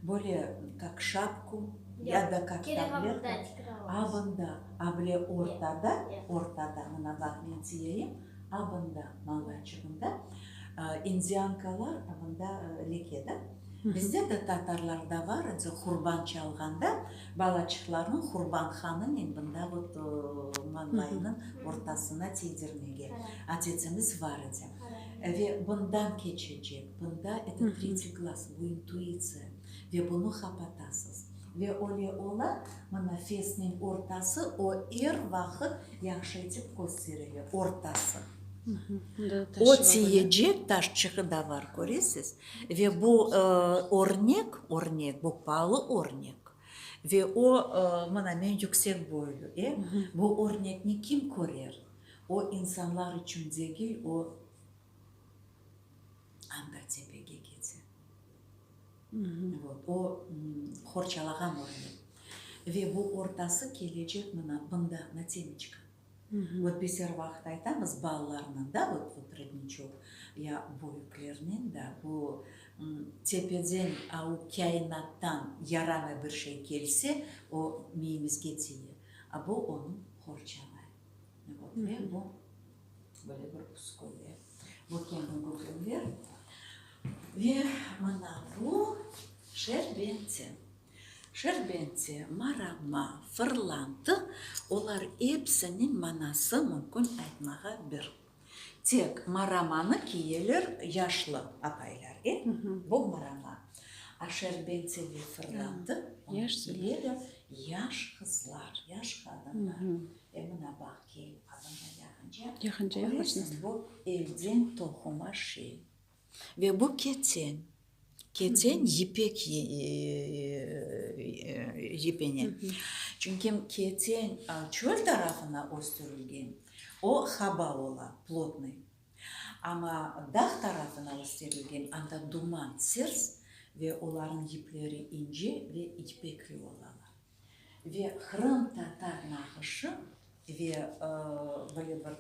Böyle kak şapku ya da kak tabletka. A bunda, a bile ortada, ortada, mına baq men tiyeyim, a bunda, mañlayçığında, indiankalar a bunda leke da. Bizde de tatarlarda bar edi, qurban çalğanda balaçıqlarnıñ qurbanhanınen bunda vot mañlayınıñ ortasına tiydirmege adetimiz bar edi. Ve bundan keçecek, bunda eto tretiy glaz, bu intuitsiya ve bunı qapatasız. Ve öyle ola, mına fesniñ ortası, o er vaqıt yahşı etip kösterile, ortası. O tiyecek taşçığı da bar, köresiz. Ve bu örnek, örnek, bu paalı örnek. Ve o, mına men yüksek boylu, e, bu örnekni kim körer? O insanlar içün degil, o anda tepege kete. Vot, o qorçalağan örnek. Ve bu ortası kelecek mına bında, na temечко. Vot biz er vaqıt aytamız balalarnıñ da, vot, vot rodniçok, ya büyüklerniñ da, bu tepeden, a u kâinattan yaramay bir şey kelse, o miyimizge tiye. A bu onı qorçalay. Vot, ve bu böyle bir püsküve. Bu kendi gügümler. Ve mına bu şerbenti. Şerbenti, marama, fırlantı, olar epsiniñ manası mümkün aytmağa bir. Tek maramanı kiyeler yaşlı apaylar, e? Bu marama. A şerbenti ve fırlantı, onı kiyeler yaş qızlar, yaş qadınlar. E, mına baq, kel, abında yaqınca köresiñ, bu elden toquma şey. Ve bu keten, keten yipek yipine. Çünki keten çöl tarafına östürilgen, o haba ola, plotnıy. Amma dağ tarafına österilgen, anda duman, sers ve olarnıñ yipleri ince ve yipekli olalar. Ve qırımtatar nağışı ve böyle bir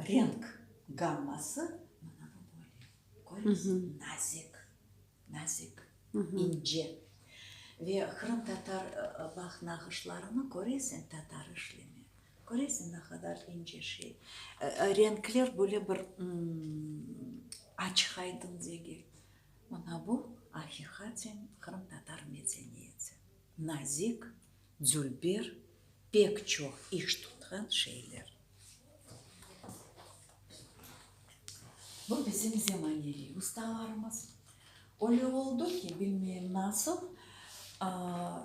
renk gamması mına bu böyle. Köresiñ, nazik, nazik, ince. Ve qırımtatar baq nağışlarını köresiñ, tatar işleme. Köresiñ, ne qadar ince şey. Renkler böyle bir açıq-aydın degil. Mına bu, aqiqaten, qırımtatar medeniyeti. Nazik, dülber, pek çoq iş tutqan şeyler. Bu bizim zemaneviy ustalarımız. Öyle oldı ki, bilmeyim nasıl,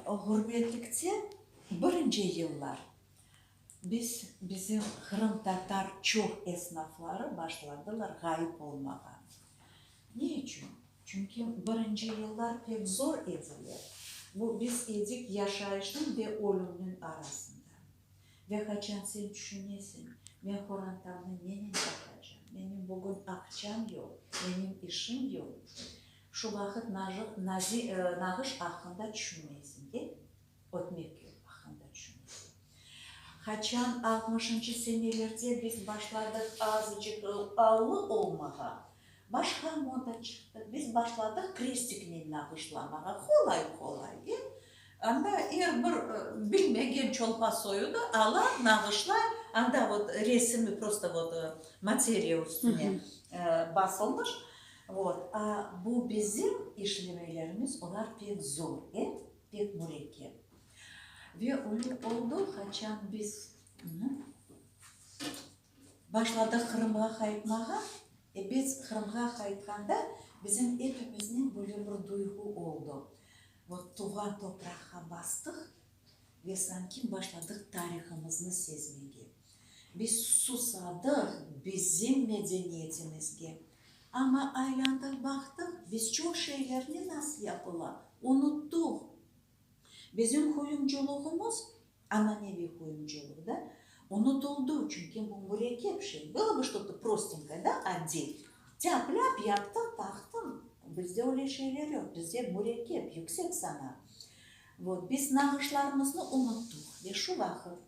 ğurbetlikte birinci yıllar Biz, bizim qırımtatar çoq esnafları başladılar ğayıp olmağa. Ne içün? Çünki birinci yıllar pek zor ediler. Bu, biz edik yaşayışnıñ ve ölümniñ arasında. Ve qaçan sen tüşünesiñ, men qorantamnı nenen baqacam, menim bugün aqçam yoq, menim işim yoq, şu vaqıt nağış aqqında tüşünmeysiñ, de? Ötmek aqqında tüşünmeli. Qaçan altmışıncı senelerde biz başladıq azıcıq allı olmağa, başqa moda çıqtı, biz başladıq krestiknen nağışlamağa, qolay-qolay, e? Anda er bir bilmegen çolpa soyu da ala, nağışlay, anda vot resimi prosto vot materiya üstüne basılmış, vot. A bu bizim işlemelerimiz, olar pek zor, e? Pek mürekkep. Ve öyle oldı, qaçan biz başladıq Qırımğa qaytmağa, ebet, Qırımğa qaytqanda bizim epimiznen böyle bir duyğu oldı, vot tuvğan topraqqa bastıq ve sanki başladıq tarihımıznı sezmege. Biz susadıq bizim medeniyetimizge. Amma aylandıq baqtıq, biz çoq şeylerni nasıl yapıla, unuttuq. Bizim quyumcılığımız, ananeviy quyumcılıq da, unutıldı, çünki bu mürekkep şey. Было бы что-то prostenkoye, da, adiy. Tâp-lâp yaptıñ, taqtıñ. Bizde öyle şeyler yoq, bizde mürekkep, yüksek sanat. Vot, biz nağışlarımıznı unuttıq ve şu vaqıt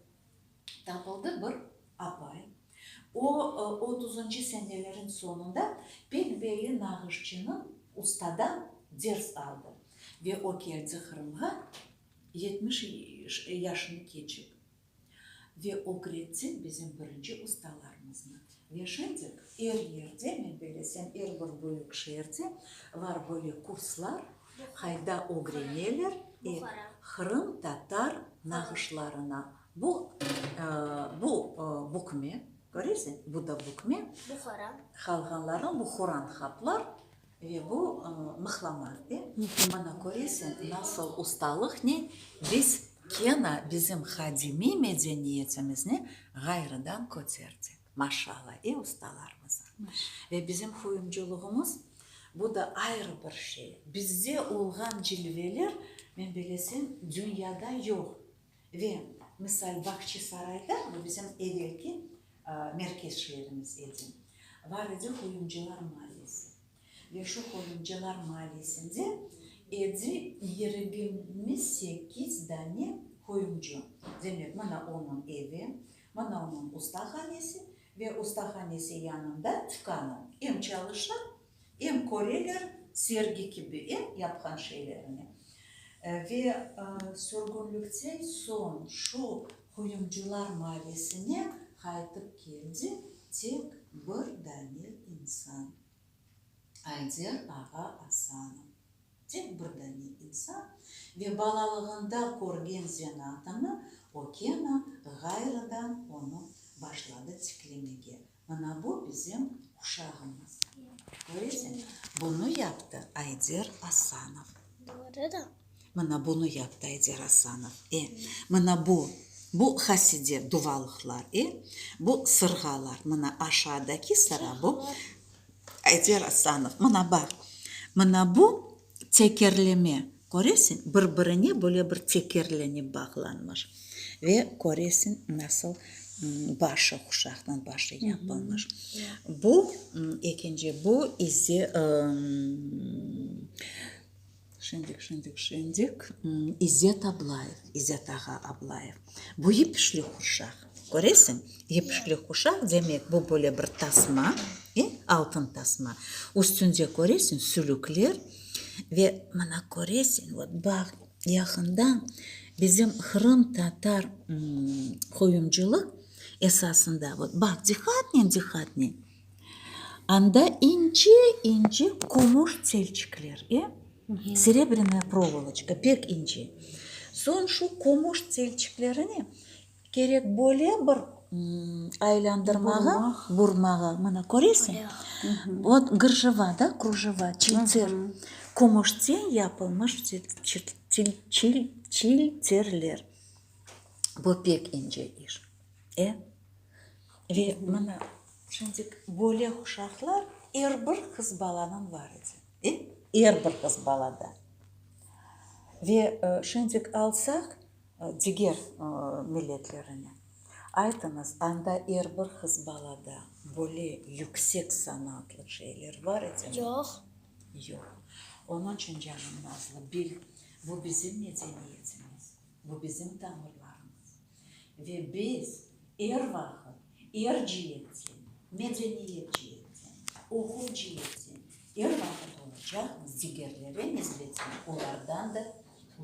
tapıldı bir apay, o, otuzıncı senelerin soñunda pek belli nağışçınıñ, ustadan ders aldı ve o keldi Qırımğa 70 yaşını keçip ve ögretti bizim birinci ustalarımıznı. Ve şimdik er yerde, men bilesem, er bir büyük şeerde var böyle kurslar, qayda ögreneler qırımtatar nağışlarına. Bu, bu bükme, köresiñ, bu da bükme. Bu horan. Qalğanları bu horan haplar ve bu mıhlama. Mana köresiñ, nasıl ustalıqnen biz kene bizim qadimiy medeniyetimizni ğayrıdan köterdik. Maşalla, ey ustalarımıza. Ve bizim quyumcılığımız, bu da ayrı bir şey. Bizde olğan cilveler, men bilesem, dünyada yoq. Ve, misal, Bahçisarayda, bu bizim evelki merkez şeerimiz edi, var edi Quyumcılar maallesi. Ve şu Quyumcılar maallesinde edi 28 dane quyumcı. Demek, mına onıñ evi, mına onıñ ustahanesi ve ustahanesi yanında tükânı. Em çalışa, em köreler, sergi kibi, em yapqan şeylerini. Ve sürgünlikten soñ şu Quyumcılar maallesine qaytıp keldi tek bir dane insan, Ayder ağa Asanov. Tek bir dane insan ve balalığında körgen zenaatını o kene ğayrıdan onı başladı tiklemege. Mına bu bizim quşağımız. Köresiñ, bunı yaptı Ayder Asanov. Doğru da. Mına bunı yaptı Ayder Asanov. E, mına bu, bu haside duvalıqlar, e, bu sırğalar. Mına aşağıdaki sıra bu Ayder Asanov. Mına baq, mına bu tekerleme, köresiñ, bir-birine böyle bir tekerlenip bağlanmış. Ve köresiñ, nasıl başı, quşaqnıñ başı yapılmış. Bu, ekinci, bu ise, şindik, şindik, şindik, İzzet Ablayev, İzzet ağa Ablayev. Bu yip işli quşaq. Köresiñ, yip işli quşaq, demek, bu böyle bir tasma, altın tasma. Üstünde köresiñ, sülükler ve mına köresiñ, vot, baq, Yaqında bizim qırımtatar qoyumcılıq esasında, vot, baq, diqqatnen, diqqatnen, anda ince-ince kümüş telçikler, e, serebrânaya provoloçka, pek ince. Soñ şu kümüş telçiklerine Kerek böyle bir aylandırmağa, burmağa, mına, köresiñ? Vot, gırjeva, da, krujeva, çilter, kümüşten yapılmış çilterler. Bu pek ince iş. E? Ve, mına, şimdi böyle quşaqlar er bir qız balanıñ bar edi. E? Er bir qız balada. Ve şimdi alsaq, Diger milletlerine. Aytıñız, anda er bir qız balada böyle yüksek sanatlı şeyler bar edimi? Yoq. Yoq. Onıñ içün, canım Nazlı, bil, bu bizim medeniyetimiz, bu bizim tamırlarımız. Ve biz er vaqıt, er ceetten, medeniyet ceetten, oquv ceetten er vaqıt olacaqmız digerlere nisbeten olardan da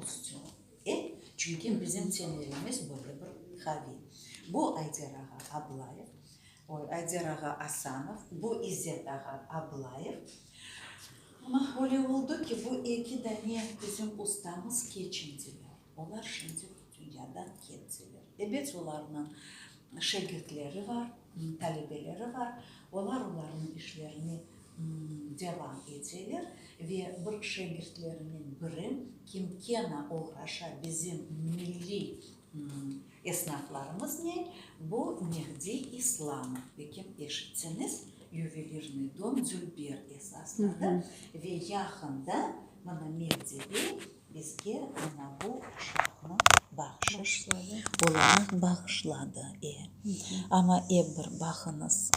üstün. E, çünki bizim temelimiz böyle bir qaviy. Bu Ayder ağa Ablayev, oy, Ayder ağa Asanov, bu İzzet ağa Ablayev. Amma öyle oldı ki, bu eki dane bizim ustamız keçindiler. Olar şimdi dünyadan kettiler. Ebet, olarnıñ şegirtleri bar, talebeleri bar, olar olarnıñ işlerini devam eteler ve bir şegirtleriniñ biri, kim kene oğraşa bizim milliy esnaflarımıznen, bu Mehdi İslamov. Ve kim eşitseñiz. Yuvelirnıy dom Dülber esasladı ve yaqında mına Mevdi bey bizge mına bu uşaqnı bahşış olaraq bağışladı. E, amma ep bir baqıñız,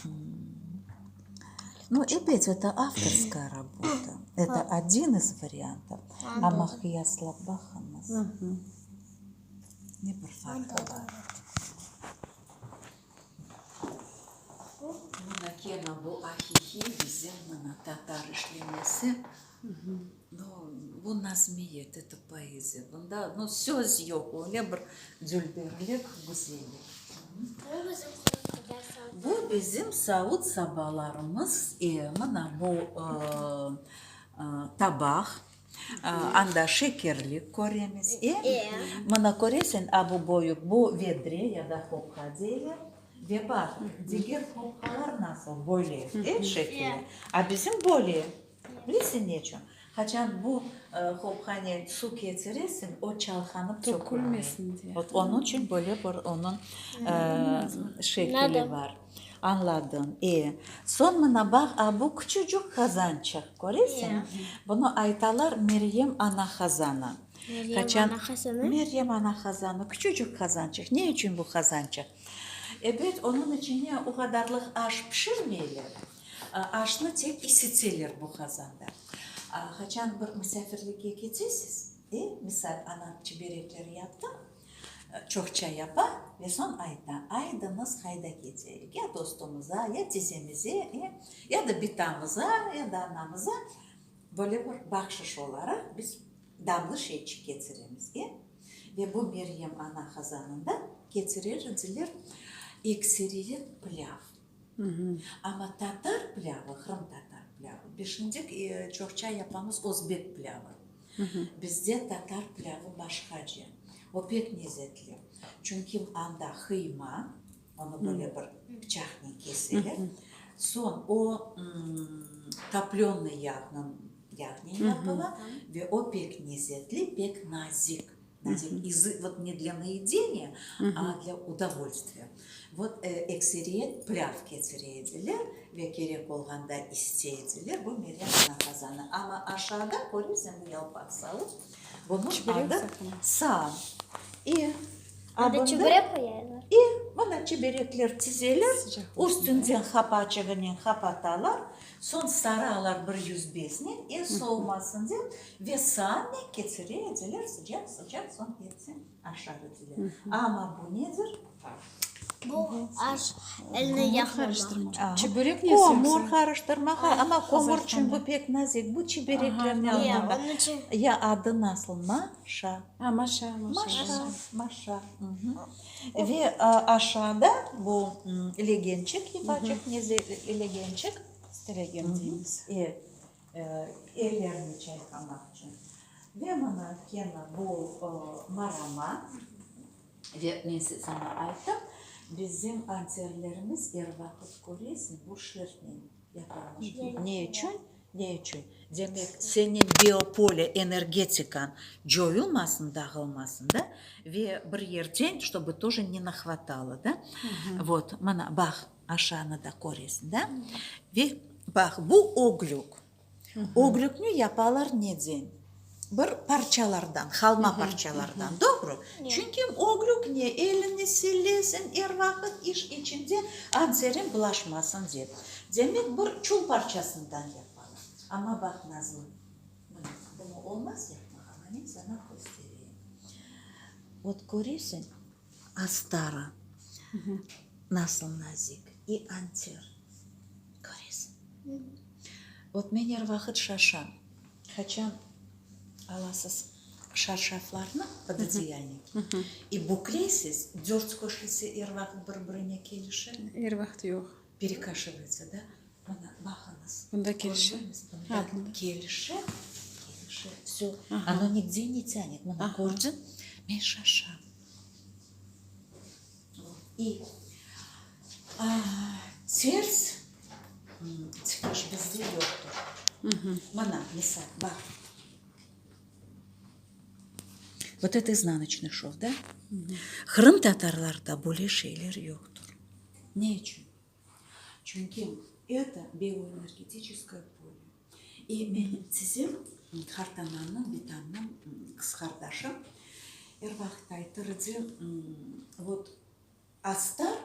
nu, ebet, eto avtorskaya rabota, eto odin iz variantov, amma qıyaslap baqıñız, ne bir farqı bar. Mına kene bu aqiqiy bizim mına tatar işlemesi. Nu, bu nazmiyet, eto poeziya. Bunda, nu, söz yoq, öyle bir dülberlik, güzellik. Bu bizim savut-sabalarımız. E, mına bu tabaq. Anda şekerlik köremiz, e? Mına köresiñ, a bu böyük, bu vedre ya da hopqa deyler. Ve baq, diger hopqalar nasıl, böyle, e, şekili. A bizim böyle. Bilesiñ neçün? Qaçan bu hopqanen su ketiresiñ, o çalqanıp tökülmey. Vot, onıñ içün böyle bir onıñ şekili bar. Añladım, e. Soñ mına baq, a bu küçücük qazançıq, köresiñ? Bunı aytalar Meryem ana qazanı. Meryem ana qazanı? Meryem ana qazanı, küçücük qazançıq. Ne içün bu qazançıq? Ebet, onıñ içine o qadarlıq aş pişirmeyler. Aşnı tek isiteler bu qazanda. Qaçan bir misafirlikke ketesiz, e, misal, anam çiberekler yaptı. Çoqça yapa ve soñ ayta, Aydıñız qayda keteyik, ya dostumıza, ya tizemize, e, ya da bitamıza, ya da anamıza böyle bir bahşış olaraq biz damlı şeyçik ketiremiz, e. Ve bu Meryem ana qazanında ketirer ediler ekseriyet pilâv. Amma tatar pilâvı, qırımtatar pilâvı, beşindik çoqça yapamız özbek pilâvı. Bizde tatar pilâvı başqace. O pek lezetli. Çünki anda hıyma, onı böyle bir pıçaqnen keseler, soñ o toplönıy yağnıñ yağnen yapıla ve o pek lezetli, pek nazik. Nazik, izı, vot ne dlâ naedeniya, a dlâ udovolstviya. Vot ekseriyet plâv ketire ediler ve kerek olğanda istey ediler, bu Meryem ana qazanı. Amma aşağıda köresiñ bu yalpaq savut, bunıñ adı saan. E, a Anda bunda, çöbörek qoyarlar. E, mına çiberekler tizeler, üstünden qapaçığınen qapatalar, soñ saralar bir yüzbeznen, e, soğumasın dep, ve saannen ketire ediler, sıcaq-sıcaq, soñ episi aşar ediler. Amma bu nedir? Bu aş elni yaqmamaq. Çibörek nesi Kömür qarıştırmağa, amma kömür içün bu pek nazik. Bu çibereklerni almağa. Ya adı nasıl? Maşa. A, maşa, maşa. Maşa, maşa. Ve aşağıda bu legençik, yufaçıq legençik. Legen deymiz. E, ellerni çayqamaq içün. Ve mına kene bu marama. Ve men saña ayttım, bizim anterlerimiz er vaqıt köresiñ, bu şertnen yapılmış. Ne içün? Ne içün? Demek, seniñ biopole energetikañ coyulmasın, dağılmasın da, ve bir yerden, ştobı тоже ne nahvatalo, da. Vot, mına, baq, aşağını da köresiñ, da. Ve baq, bu öglük. Öglükni yapalar neden? Bir parçalardan, halma parçalardan, doğru? Çünki öglük ne, elini silesiñ, er vaqıt iş içinde anteriñ bulaşmasın dep. Demek, bir çul parçasından yapalar. Amma baq, Nazlı, mına, bunı olmaz yapmağa, amma men saña köstereyim. Vot, köresiñ, astarı nasıl nazik, i anter. Köresiñ. Vot men er vaqıt şaşam, qaçan alasız şarşaflarnı, pododeyalniki, i bükleysiz, dört köşesi er vaqıt bir-birine kelişe? Er vaqıt yoq. Perekaşivayatsa, da? Mına, baqıñız. Bunda kelişe. Bunda kelişe, kelişe, vsö. Ono nigde ne tânet. Mına, kördiñ? Men şaşam. I Ters tikiş bizde yoqtır. Mına, misal, baq. Vot eto iznanıçnıy şov, da? Qırımtatarlarda böyle şeyler yoqtır. Ne içün? Çünki. Это bioenergetiçeskoye pole. E menim tizem, qartanamnıñ, bitamnıñ qız qardaşı, er vaqıt aytır edi, vot, astar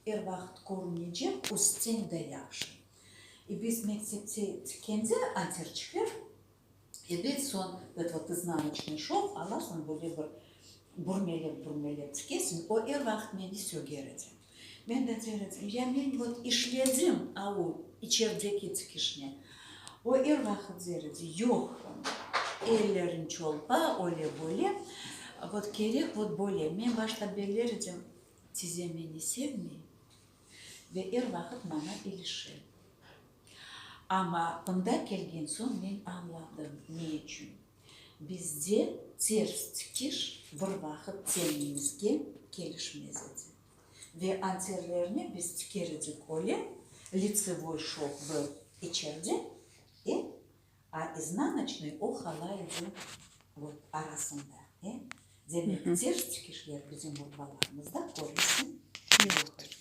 er vaqıt körünecek, üstten de yahşı. E biz mektepte tikkende anterçikler, ebet, soñ, et vot iznanıçnıy şov alasıñ, böyle bir bürmelep-bürmelep tikesiñ, o er vaqıt meni söger edi. Men de der edim, ya men vot işledim a o içerdeki tikişni. O er vaqıt der edi, yoq, elleriñ çolpa, öyle böyle, vot kerek vot böyle. Men başta beller edim, tizem meni sevmey ve er vaqıt maña ilişe. Amma mında kelgen soñ men añladım, ne içün. Bizde ters tikiş bir vaqıt tenimizge kelişmez edi. Ve anterlerni biz tiker edik öyle, litsevoy şov bir içerde, e, a iznanoçnıy o qala edi vot arasında, e. Demek, ters tikişler bizim urbalarımızda, köresiñ, yoq edi.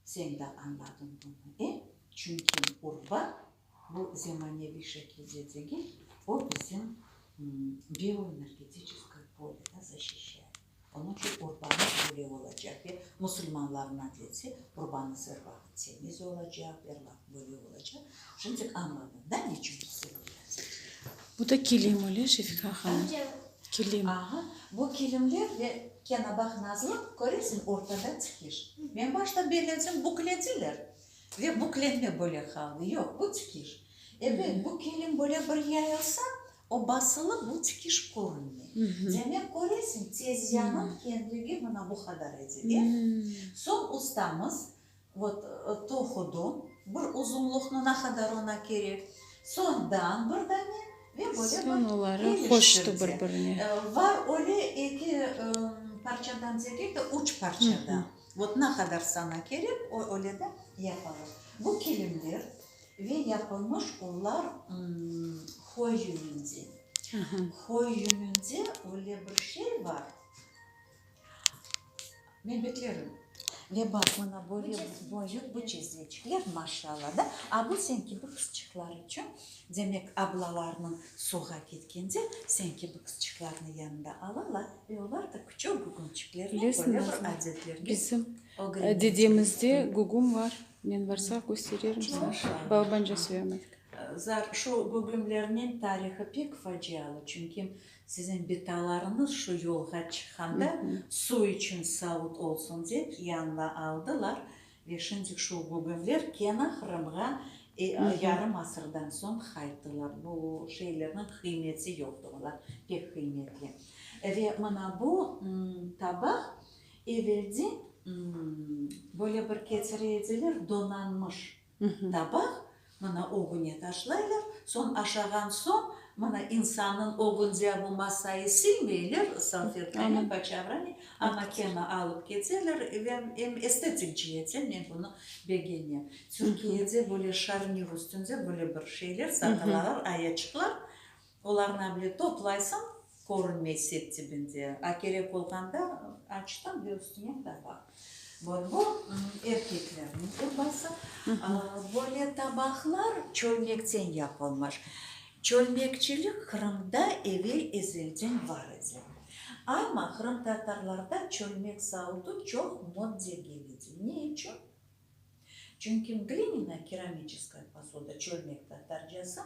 Sen de añladıñ bunı, e? Çünki urba bu zemaneviy şekilde degil, o bizim bioenergetiçeskoye poleni zaşişayet. Onıñ içün urbanız böyle olacaq ve musulmanlarnıñ adeti, urbanız er vaqıt temiz olacaq, er vaqıt böyle olacaq. Şimdi añladıñ da, ne içün bizde böyle adetler? Bu da kilim öyle, Şefika hanım? Kilim. Aha, bu kilimler ve kene baq Nazlı, köresiñ, ortada tikiş. Men başta bellesem buklediler ve buklenme böyle qaldı. Yoq, bu tikiş. Ebet, bu kilim böyle bir yayılsa, o basılıp bu tikiş körünmey. Demek, köresiñ, tezyanıñ kenligi mına bu qadar edi, e? Soñ ustamız, vot, toqudı, bir uzunlıqnı ne qadar oña kerek, soñdan bir dane ve böyle Soñ bir oları qoştı keliştirdi. bir-birine. Var öyle eki parçadan degil de, üç parçadan. Vot, ne qadar saña kerek, o öyle de yapalar. Bu kilimler Ve yapılmış olar qoy yününde. Qoy yününde öyle bir şey bar. Men beklerim. Ve baq, mına böyle büyük bu çizmeçikler, maşallah, da. A bu sen kibi qızçıqlar içün, demek, ablalarnıñ suvğa ketkende, sen kibi qızçıqlarnı yanında alalar ve olar da küçük gügümçiklernen Bilesiñ, böyle bir Nazlı, adetlerge bizim ögrenecekler. dedemizde gügüm var. Men varsa köstererim saña. Balabanca söylemedik. Zar, şu gügümlerniñ tarihı pek facialı, çünki siziñ bitalarıñız şu yolğa çıqqanda suv içün savut olsun dep yanına aldılar ve şimdi şu gügümler kene Qırımğa yarım asırdan soñ qayttılar. Bu şeylerniñ qıymeti yoqtır, olar pek qıymetli. Ve mına bu tabaq Evelde böyle bir ketire ediler, donanmış tabaq, mına ögüne taşlaylar, soñ aşağan soñ, mına insannıñ ögünde bu masayı silmeyler, salfetkanen, paçavranen, amma kene alıp keteler ve em estetik ceetten men bunı begenem. Türkiyede böyle şarnir üstünde böyle bir şeyler satılalar, ayaçıqlar, Olarnı bile toplaysıñ, körünmey set tibinde, a kerek olğanda açtıñ ve üstüne tabaq. Vot bu erkeklerniñ urbası. Böyle tabaqlar çölmekten yapılmış. Çölmekçilik Qırımda evel-ezelden bar edi. Amma qırımtatarlarda çölmek savutı çoq mod degil edi. Ne içün? Çünki glinina keramiçeskaya posuda, çölmek tatarcası,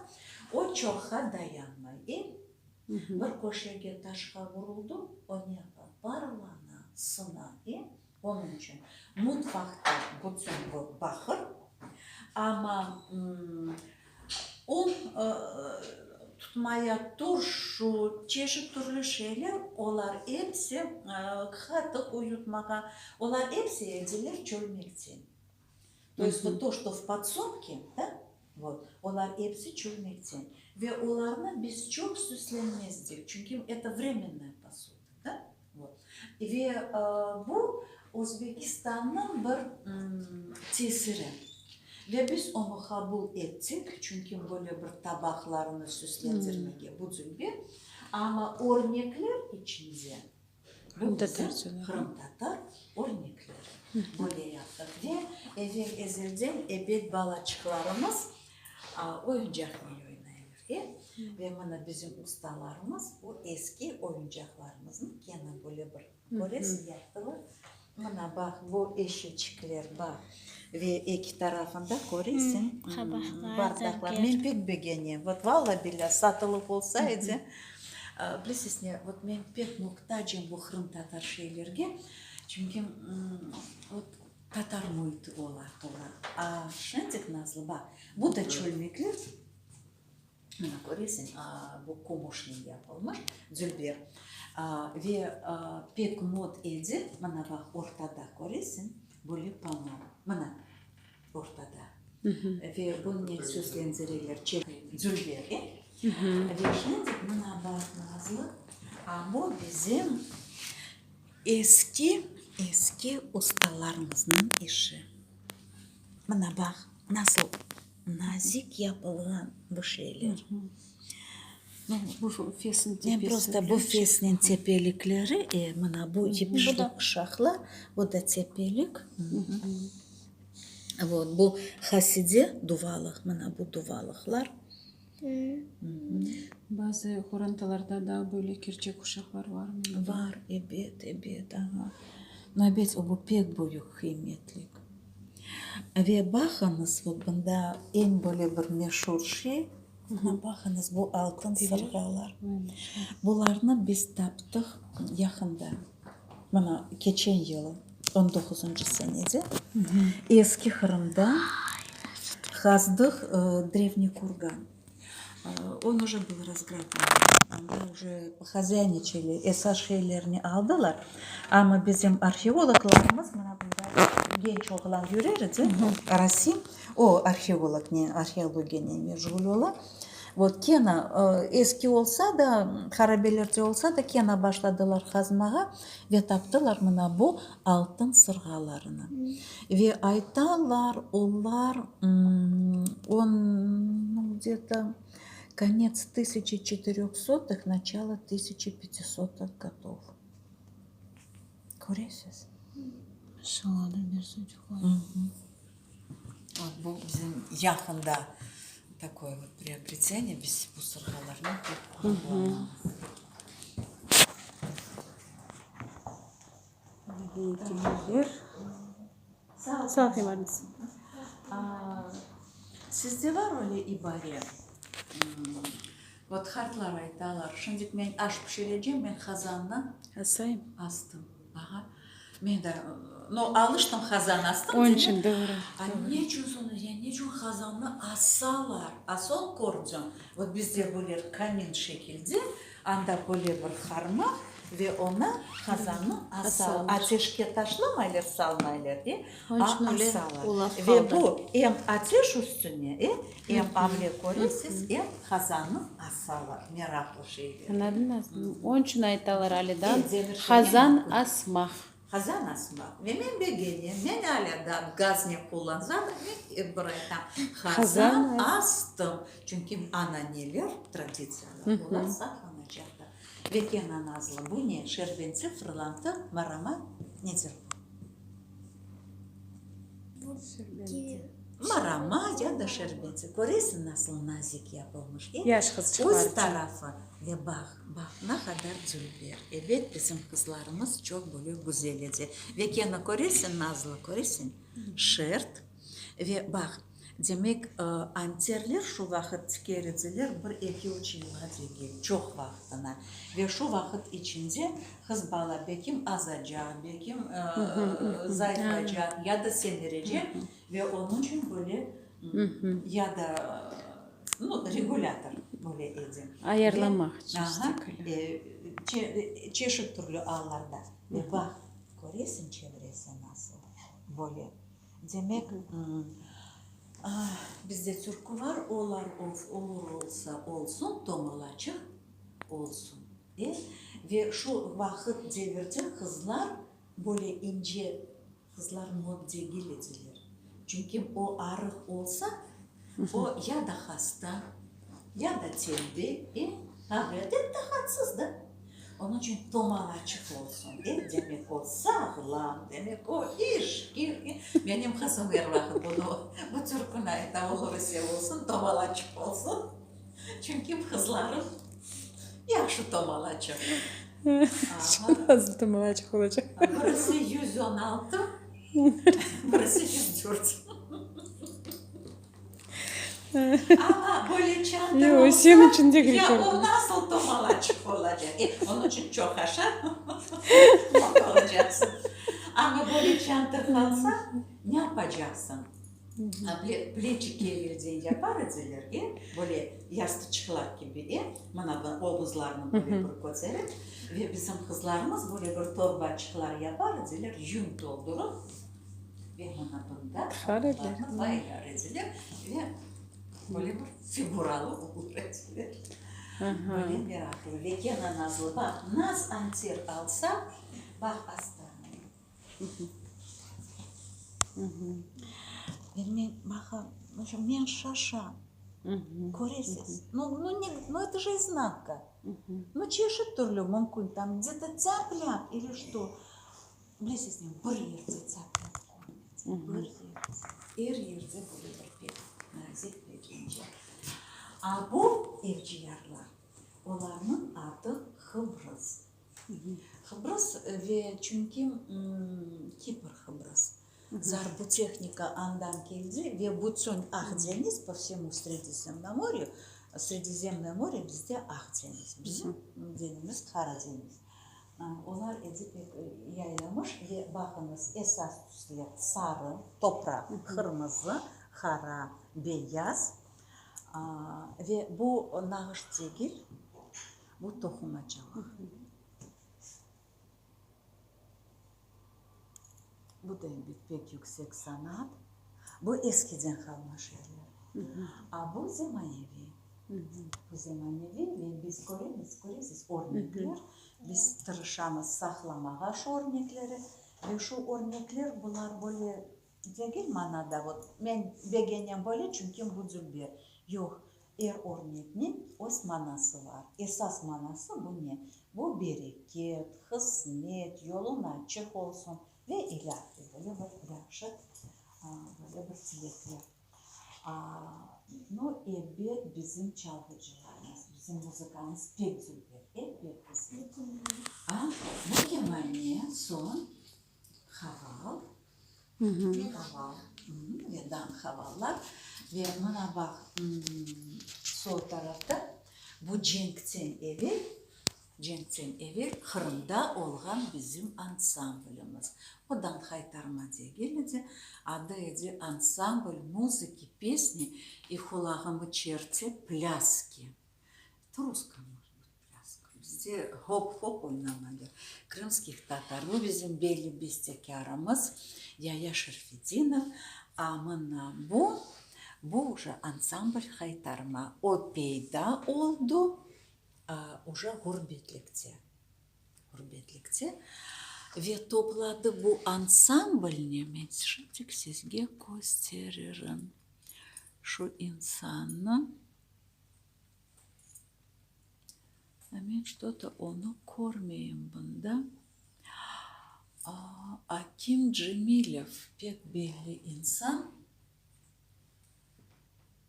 o çoqqa dayanmay. E, bir köşege taşqa vuruldı, o ne yapa? Parlana, sına. E, onıñ içün mutfaqta bütün bu baqır, amma un tutmaya turşu, çeşit türlü şeyler, olar episi qatıq uyutmağa, olar episi ediler çölmekten. To est vot to, çto v podsobke, da, vot, olar episi çölmekten. Ve olarnı biz çoq süslenmezdik, çünki eto vremennaya posuda, da, vot. Ve bu Özbekistannıñ bir tesiri. Ve biz onı qabul ettik, çünki böyle bir tabaqlarnı süslendirmege bu dülber, amma örnekler içinde bu bizim qırımtatar örnekleri. Böyle yaptıq. Ve evel-ezelden ebet balaçıqlarımız oyuncaqnen oynaylar, e? Ve mına bizim ustalarımız o eski oyuncaqlarımıznı kene böyle bir, köresiñ, yaptılar. Mına baq, bu eşeçikler, baq. Ve eki tarafında, köresiñ, bardaqlar. Men pek begenem. Vot, valla-billâ, satılıp olsa edi. Bilesiz ne, vot men pek muhtacım bu qırımtatar şeylerge, çünki, vot, tatar müiti ola, tola. A şendik, Nazlı, baq, bu da çölmekler. Mına köresiñ, bu kümüşnen yapılmış, dülber. Ve pek mod edi, mına baq, ortada, köresiñ, böyle pano, mına, ortada. Ve bunnen süslendireler, dülber, e? Ve şimdi, mına baq, Nazlı, bu bizim eski, eski ustalarımıznıñ işi. Mına baq, nasıl nazik yapılğan bu şeyler. Bu fesniñ Men tepesi. prosto bu fesniñ tepelikleri, e, mına bu yipişli quşaqlar, bu da tepelik. Vot, bu haside duvalıq, mına bu duvalıqlar. Bazı qorantalarda daa böyle kerçek quşaqlar varmı? Var, ebet, ebet, aha. No, ebet, o bu pek büyük qıymetlik. Ve baqıñız, vot bunda eñ böyle bir meşur şey, mına baqıñız, bu altın sırğalar. Bularnı biz taptıq yaqında, mına keçen yılı, on doquzıncı senede, Eski Qırımda qazdıq drevniy kurgan. On uje byl razgrablen, anda uje hazyayniçali, esas şeylerni aldılar, amma bizim arheologlarımız, mına bunda genç oğlan yürer edi, Rasim, o arheolognen, arheologiyanen meşğul ola, vot, kene eski olsa da, harabelerde olsa da, kene başladılar qazmağa ve taptılar mına bu altın sırğalarını. Ve aytalar, olar on, nu, gde-to konets tısyaçı çetiröhsotıq, načalo tısyaçı pyatisotıq godov. Köresiz? Maşallah, da bersin çoq. Vot bu bizim yaqında takoye vot priobreteniye, biz bu sırğalarnı pek qullanamız. Sağ olun. Sizde var öyle ibare? Vot qartlar aytalar, şimdik men aş pişirecem, men qazannı Asayım. astım. Aha. Men de, no, alıştım qazan astım Onıñ demek. içün, doğru. A ne içün soñra, ya ne içün qazannı asalar? A soñ kördim, vot bizde böyle kamin şekilde, Anda böyle bir qarmaq ve onı, qazannı asalar. Ateşke taşlamaylar, salmaylar, e, a asalar. Ve bu em ateş üstüne, e, em avle köresiz, em qazannı asalar. Meraqlı şeyler. Añladıñız? Onıñ içün aytalar alâ qazan asmaq. Qazan asmaq. Ve men begenem, men alâ daa gaz ne qullansam da, men ep bir aytam, qazan astım. Çünki ananeler, traditsiyalar, olar saqlanacaqtır. Ve kene Nazlı, bu ne, şerbentsi, fırlantı, marama, nedir bu? Marama ya da şerbentsi. Köresiñ, nasıl nazik yapılmış, e? Yaş qızçıqlar Üst içün. tarafı. Ve baq, baq, ne qadar dülber. Ebet, bizim qızlarımız çoq böyle güzel edi. Ve kene köresiñ, Nazlı, köresiñ, şert. Ve baq, demek, anterler şu vaqıt tiker ediler, bir, eki, üç yılğa degil, çoq vaqtına. Ve şu vaqıt içinde qız bala bekim azacaq, bekim zayıflaycaq ya da semirecek. Ve onıñ içün böyle ya da, nu, regulâtor böyle edi. Ayarlamaq içün Aha, çeşit türlü allarda. Ve baq, köresiñ çevresi nasıl böyle. Demek, bizde türkü var, olar olur olsa olsun, tomalaçıq olsun. E, ve şu vaqıt devirde qızlar böyle ince Qızlar mod degil ediler. Çünki o arıq olsa, o ya da hasta, ya da tenbel, e, ğayret taqatsız da. Onıñ içün tomalaçıq olsun, e, demek o sağlam, demek o iş, Menim qızım er vaqıt bunı, bu türküni ayta, olur ise olsun, tomalaçıq olsun. Çünki qızlarım yahşı tomalaçıq. Nasıl tomalaçıq olacaq? Birisi 116, birisi 104. Amma böyle çantır Yoq, olsa, seniñ içün degil ya körünüz. o nasıl tomalaçıq olacaq? E, onıñ içün çoq aşa, toq olacaqsıñ. Amma böyle çantır qalsa, ne yapacaqsıñ? Pleçiki evelden yapar ediler, e, böyle yastıçıqlar kibi, e, mına bu omuzlarnı böyle bir köterip, ve bizim qızlarımız böyle bir torbaçıqlar yapar ediler, yün toldurıp, ve mına bunda olarnı baylar ediler ve böyle bir figuralı olur ediler. Böyle meraqlı. Ve kene nazlı. Baq, naz anter alsa, baq, asta. Ve men, baqa, men şaşam. Köresiz? Nu, nu, ne, nu, eto je iznanka. Nu, çeşit türlü mümkün, tam, gde-to tâp-lâp ili çto. Bilesiz ne, bir yerde tâp-lâp körmedi, bir yerde. Er yerde böyle bir pek nazik, pek ince. A bu evciyarlar, olarnıñ adı Hıbrız. Hıbrız ve çünki Kipr Hıbrız. Zar bu tehnika andan keldi ve bütün Aq deñiz, po vsemu Sredizemnomoryu, Sredizemnoye more bizde Aq deñiz, bizim deñimiz Qara deñiz. Olar edi pek yaylamış ve baqıñız, esas tüsler sarı, topraq, qırmızı, qara, beyaz ve bu nağış degil, Bu toqumacılıq. Bu da elbet pek yüksek sanat. Bu eskiden qalma şeyler. A bu zemaneviy. Bu zemaneviy ve biz köremiz, köresiz, örnekler. Biz tırışamız saqlamağa şu örnekleri. Ve şu örnekler bular böyle degil manada, vot, men begenem böyle, çünki bu dülber. Yoq, Er örnekniñ öz manası bar. Esas manası bu ne? Bu bereket, qısmet, yoluñ açıq olsun ve ilâhre, böyle bir yahşı, böyle bir tilekler. Nu, ebet, bizim çalğıcılarımız, bizim muzıkamız pek dülber, e, pek güzel. A, bu kemane, soñ haval. Haval ve dan havallar. Ve mına baq, sol tarafta bu cenkten evel, cenkten evel Qırımda olğan bizim ansamblimiz. O dan haytarma degil edi, adı edi Ansambl muzıki, pesni i hulağımı çerte plâski. Это russka, может быть, plâska. Bizde hop-hop oynamadı. Krımskih tatar. Bu bizim belli bestekârımız Yaya Şerfedinov. A mına bu, bu uje ansambl Haytarma. O peyda oldu uje ğurbetlikte. Ğurbetlikte. Ve topladı bu ansamblni, men şimdik sizge kösteririm şu insannı. Men çto-to onı körmeyim bunda. Akim Cemilev pek belli insan.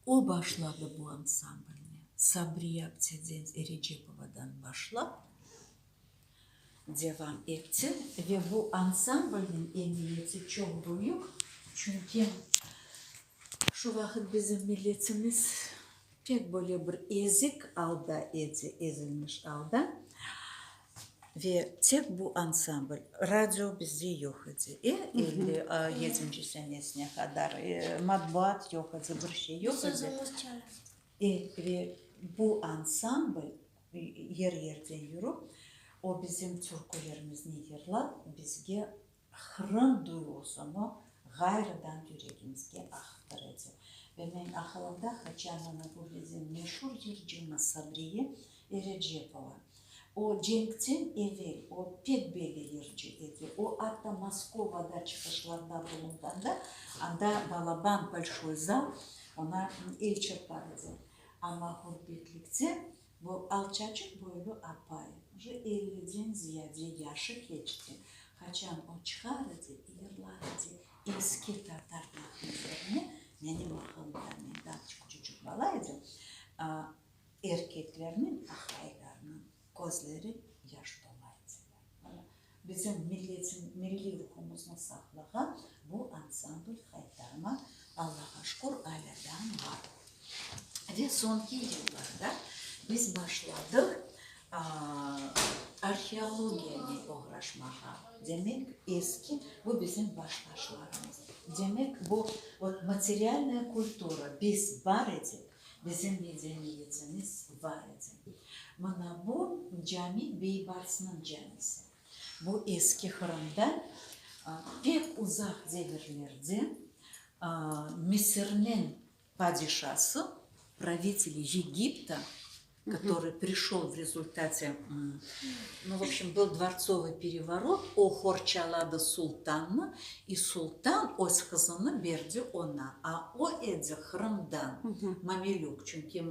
O başladı bu ansamblni. Sabriye apteden Erecepovadan başlap devam etti ve bu ansamblniñ emiyeti çoq büyük, çünki şu vaqıt bizim milletimiz pek böyle bir ezik alda edi, ezilmiş alda ve tek bu ansambl, radio bizde yoq edi, e, 57 senesine qadar, matbuat yoq edi, bir şey yoq edi. E, ve bu ansambl yer-yerden yürip, o bizim türkülerimizni yırlap, bizge Qırım duyğusını ğayrıdan yüregimizge aqıtır edi. Ve men aqılımda qaçan ana bu bizim meşur yırcımız Sabriye Erecepova, o cenkten evel o pek belli yırcı edi, o atta Moskovada çıqışlarda bulunğanda, anda balaban, bolşoy zal, oña el çırpar edi. Amma ğurbetlikte. Bu alçaçıq boylu apay, uje elliden ziyade yaşı keçti, qaçan o çıqar edi, yırlar edi eski tatar nağmelerini, menim aqılımda, men daa küçücik bala edim, erkeklerniñ, aqaylarnıñ közleri yaş tola ediler. Mana, bizim milletim, milliy ruhumıznı saqlağan bu ansambl Haytarma, Allağa şükür, alâ daa bar. Ve soñki yıllarda biz başladıq arheologiyanen oğraşmağa. Demek, eski, bu bizim baştaşlarımız. Demek, bu vot materialnaya kultura, biz bar edik, bizim medeniyetimiz bar edi. Mına bu cami Beybarsnıñ camisi. Bu eski Qırımda pek uzaq devirlerde Misirniñ Padişası, pravitel Yegipta, kotorıy prişol v rezultate, nu, v obşem, byl dvortsovıy perevorot, o qorçaladı sultannı, i sultan öz qızını berdi oña, a o edi Qırımdan, mamelük, çünki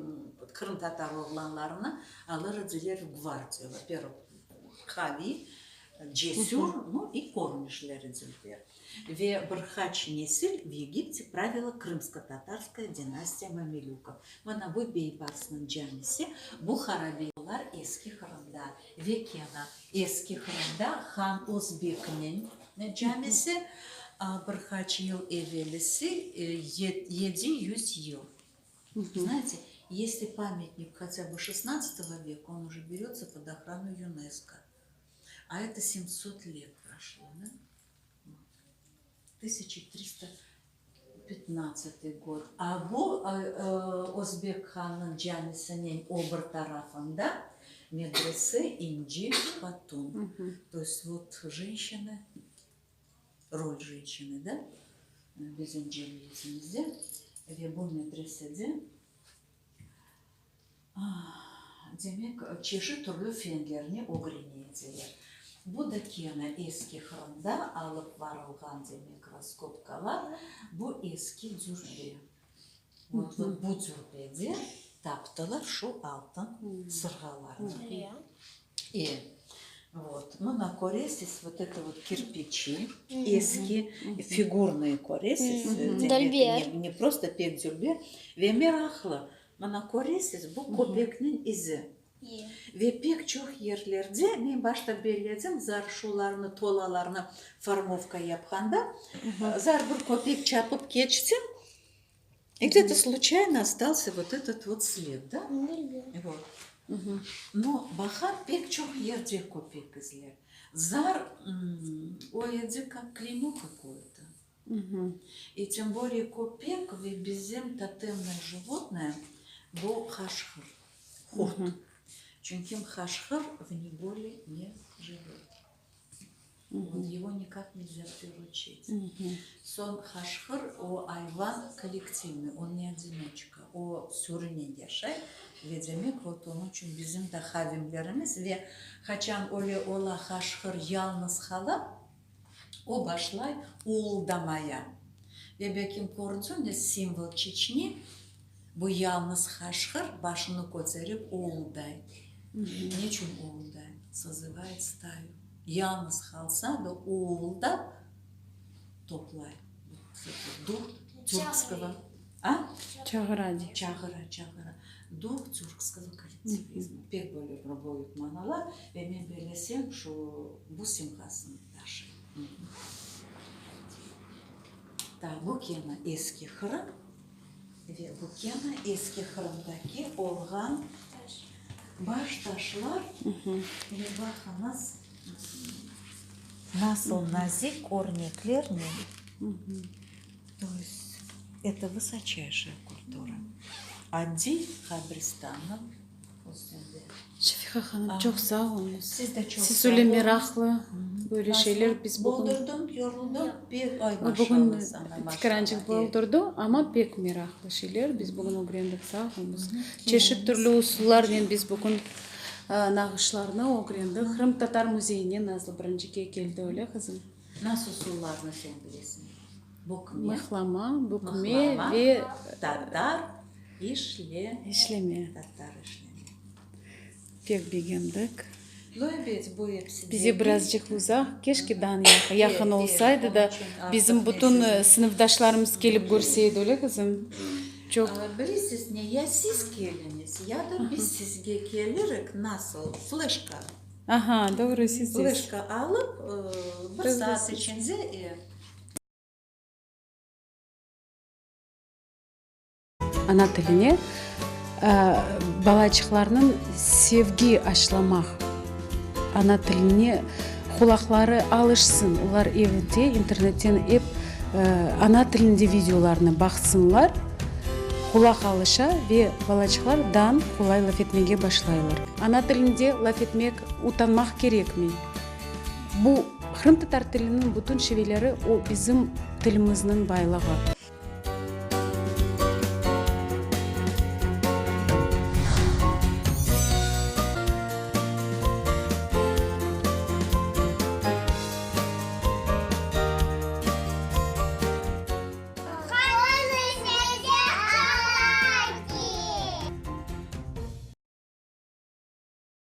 qırımtatar oğlanlarını alır ediler v gvardiya, vo pervıh, qaviy, cesür, nu, i körünişleri dülber. Ve bir qaç nesil v Yegipte pravila krımsko-tatarskaya dinastiya mamelükov. Mına bu Beybarsnıñ camisi, bu harabe. Olar Eski Qırımda ve kena Eski Qırımda han Özbekniñ camisi bir qaç yıl evelisi 700 yıl. Znayete, esli pamyatnik hotâ bı şestnadtsatogo veka, on uje berötsa pod ohranu YUNESKO. A eto semsot let proşlo, da? 1315 god. A bu Özbek hannıñ camisiniñ o bir tarafında medrese İnci Hatun. To est vot jenşçina, rol jenşçinı, da, bizim cemiyetimizde ve bu medresede, Demek, çeşit türlü fenlerni ögrene ediler. Bu da kene eski Qırımda alıp varılğan, demek, raskopkalar, bu eski dürbe. Vot, vot bu dürbede taptılar şu altın sırğalarnı. E, vot, mına köresiz, vot eto vot kirpiçi, eski, figurnıy köresiz, demek, ne prosto pek dülber ve meraqlı. Mına köresiz, bu köpekniñ izi. Ve pek çoq yerlerde, men başta belledim, zar şularnı, tolalarnı formovka yapqanda, zar bir köpek çapıp keçti, i gde-to sluçayno ostalsâ vot etot vot sled, da? Vot. No, baqam, pek çoq yerde köpek izler. Zar, o edi kak kleymo kakoye-to. I tem boleye köpek ve bizim totemnoye jivotnoye, bu haşhır, qurt. Çünki haşhır v nevole ne jivet. Vot, ego nikak nelzâ priruçit. Soñ haşhır, o ayvan kollektivnıy, on ne odinoçka, o sürünen yaşay ve demek, vot onıñ içün bizim de havimlerimiz ve qaçan öyle ola haşhır yalnız qala, O başlay uvuldamaya. Ve belkim kördiñiz, simvol Çeçni, bu yalnız haşhır başını köterip uvulday. Neçün uvulday? Sozıvayet stayu. Yalnız qalsa da uvuldap toplay. Duh türkskogo. A? Çağıra dey. Çağıra, çağıra. Duh türkskogo kollektivizma. Pek böyle bir boyut manalar ve men bellesem, şu bu simğasını taşıy. Ta bu kene Eski Qırım ve bu kene Eski Qırımdaki olğan baş taşlar ve baqıñız, nasıl nazik örneklernen. To est, eto vısoçayşaya kultura. Adiy qabristannıñ üstünde. Şefiqa hanım, çoq sağ oluñız. Siz de çoq Siz sağ öyle oluñız. meraqlı böyle şeyler biz bugün. Boldurdım, yoruldım pek. Ay, Bugün maşallah sana, maşallah. tikarançıq boldurdı, amma pek meraqlı şeyler biz bugün ögrendik. Sağ oluñız. Çeşit türlü usullarnen biz bugün nağışlarnı ögrendik. Qırımtatar müzeyine Nazlı birincige keldi, öyle qızım? Nasıl usullarnı sen bilesiñ? Bükme. Mıhlama, bükme ve Tatar işleme. İşleme. Tatar işleme. Pek begendik. No, ebet, bu episi Bize degil. birazcıq uzaq, keşke daa yaqın E, olsaydı onıñ da, içün artıq bizim bütün ne siziñ. sınıfdaşlarımız kelip körse edi, öyle qızım? Çoq. Bilesiz ne, ya siz keliñiz, ya da biz sizge kelirik, nasıl, fleşka. Aha, doğru, siz de. Fleşka alıp, bir saat içinde, e. Ana tiline balaçıqlarnıñ sevgi aşlamaq, ana tiline qulaqları alışsın, olar evde internetten ep ana tilinde videolarnı baqsınlar, qulaq alışa ve balaçıqlar dan qolay laf etmege başlaylar. Ana tilinde laf etmek utanmaq kerekmey. Bu qırımtatar tiliniñ bütün şiveleri o bizim tilimizniñ baylığı.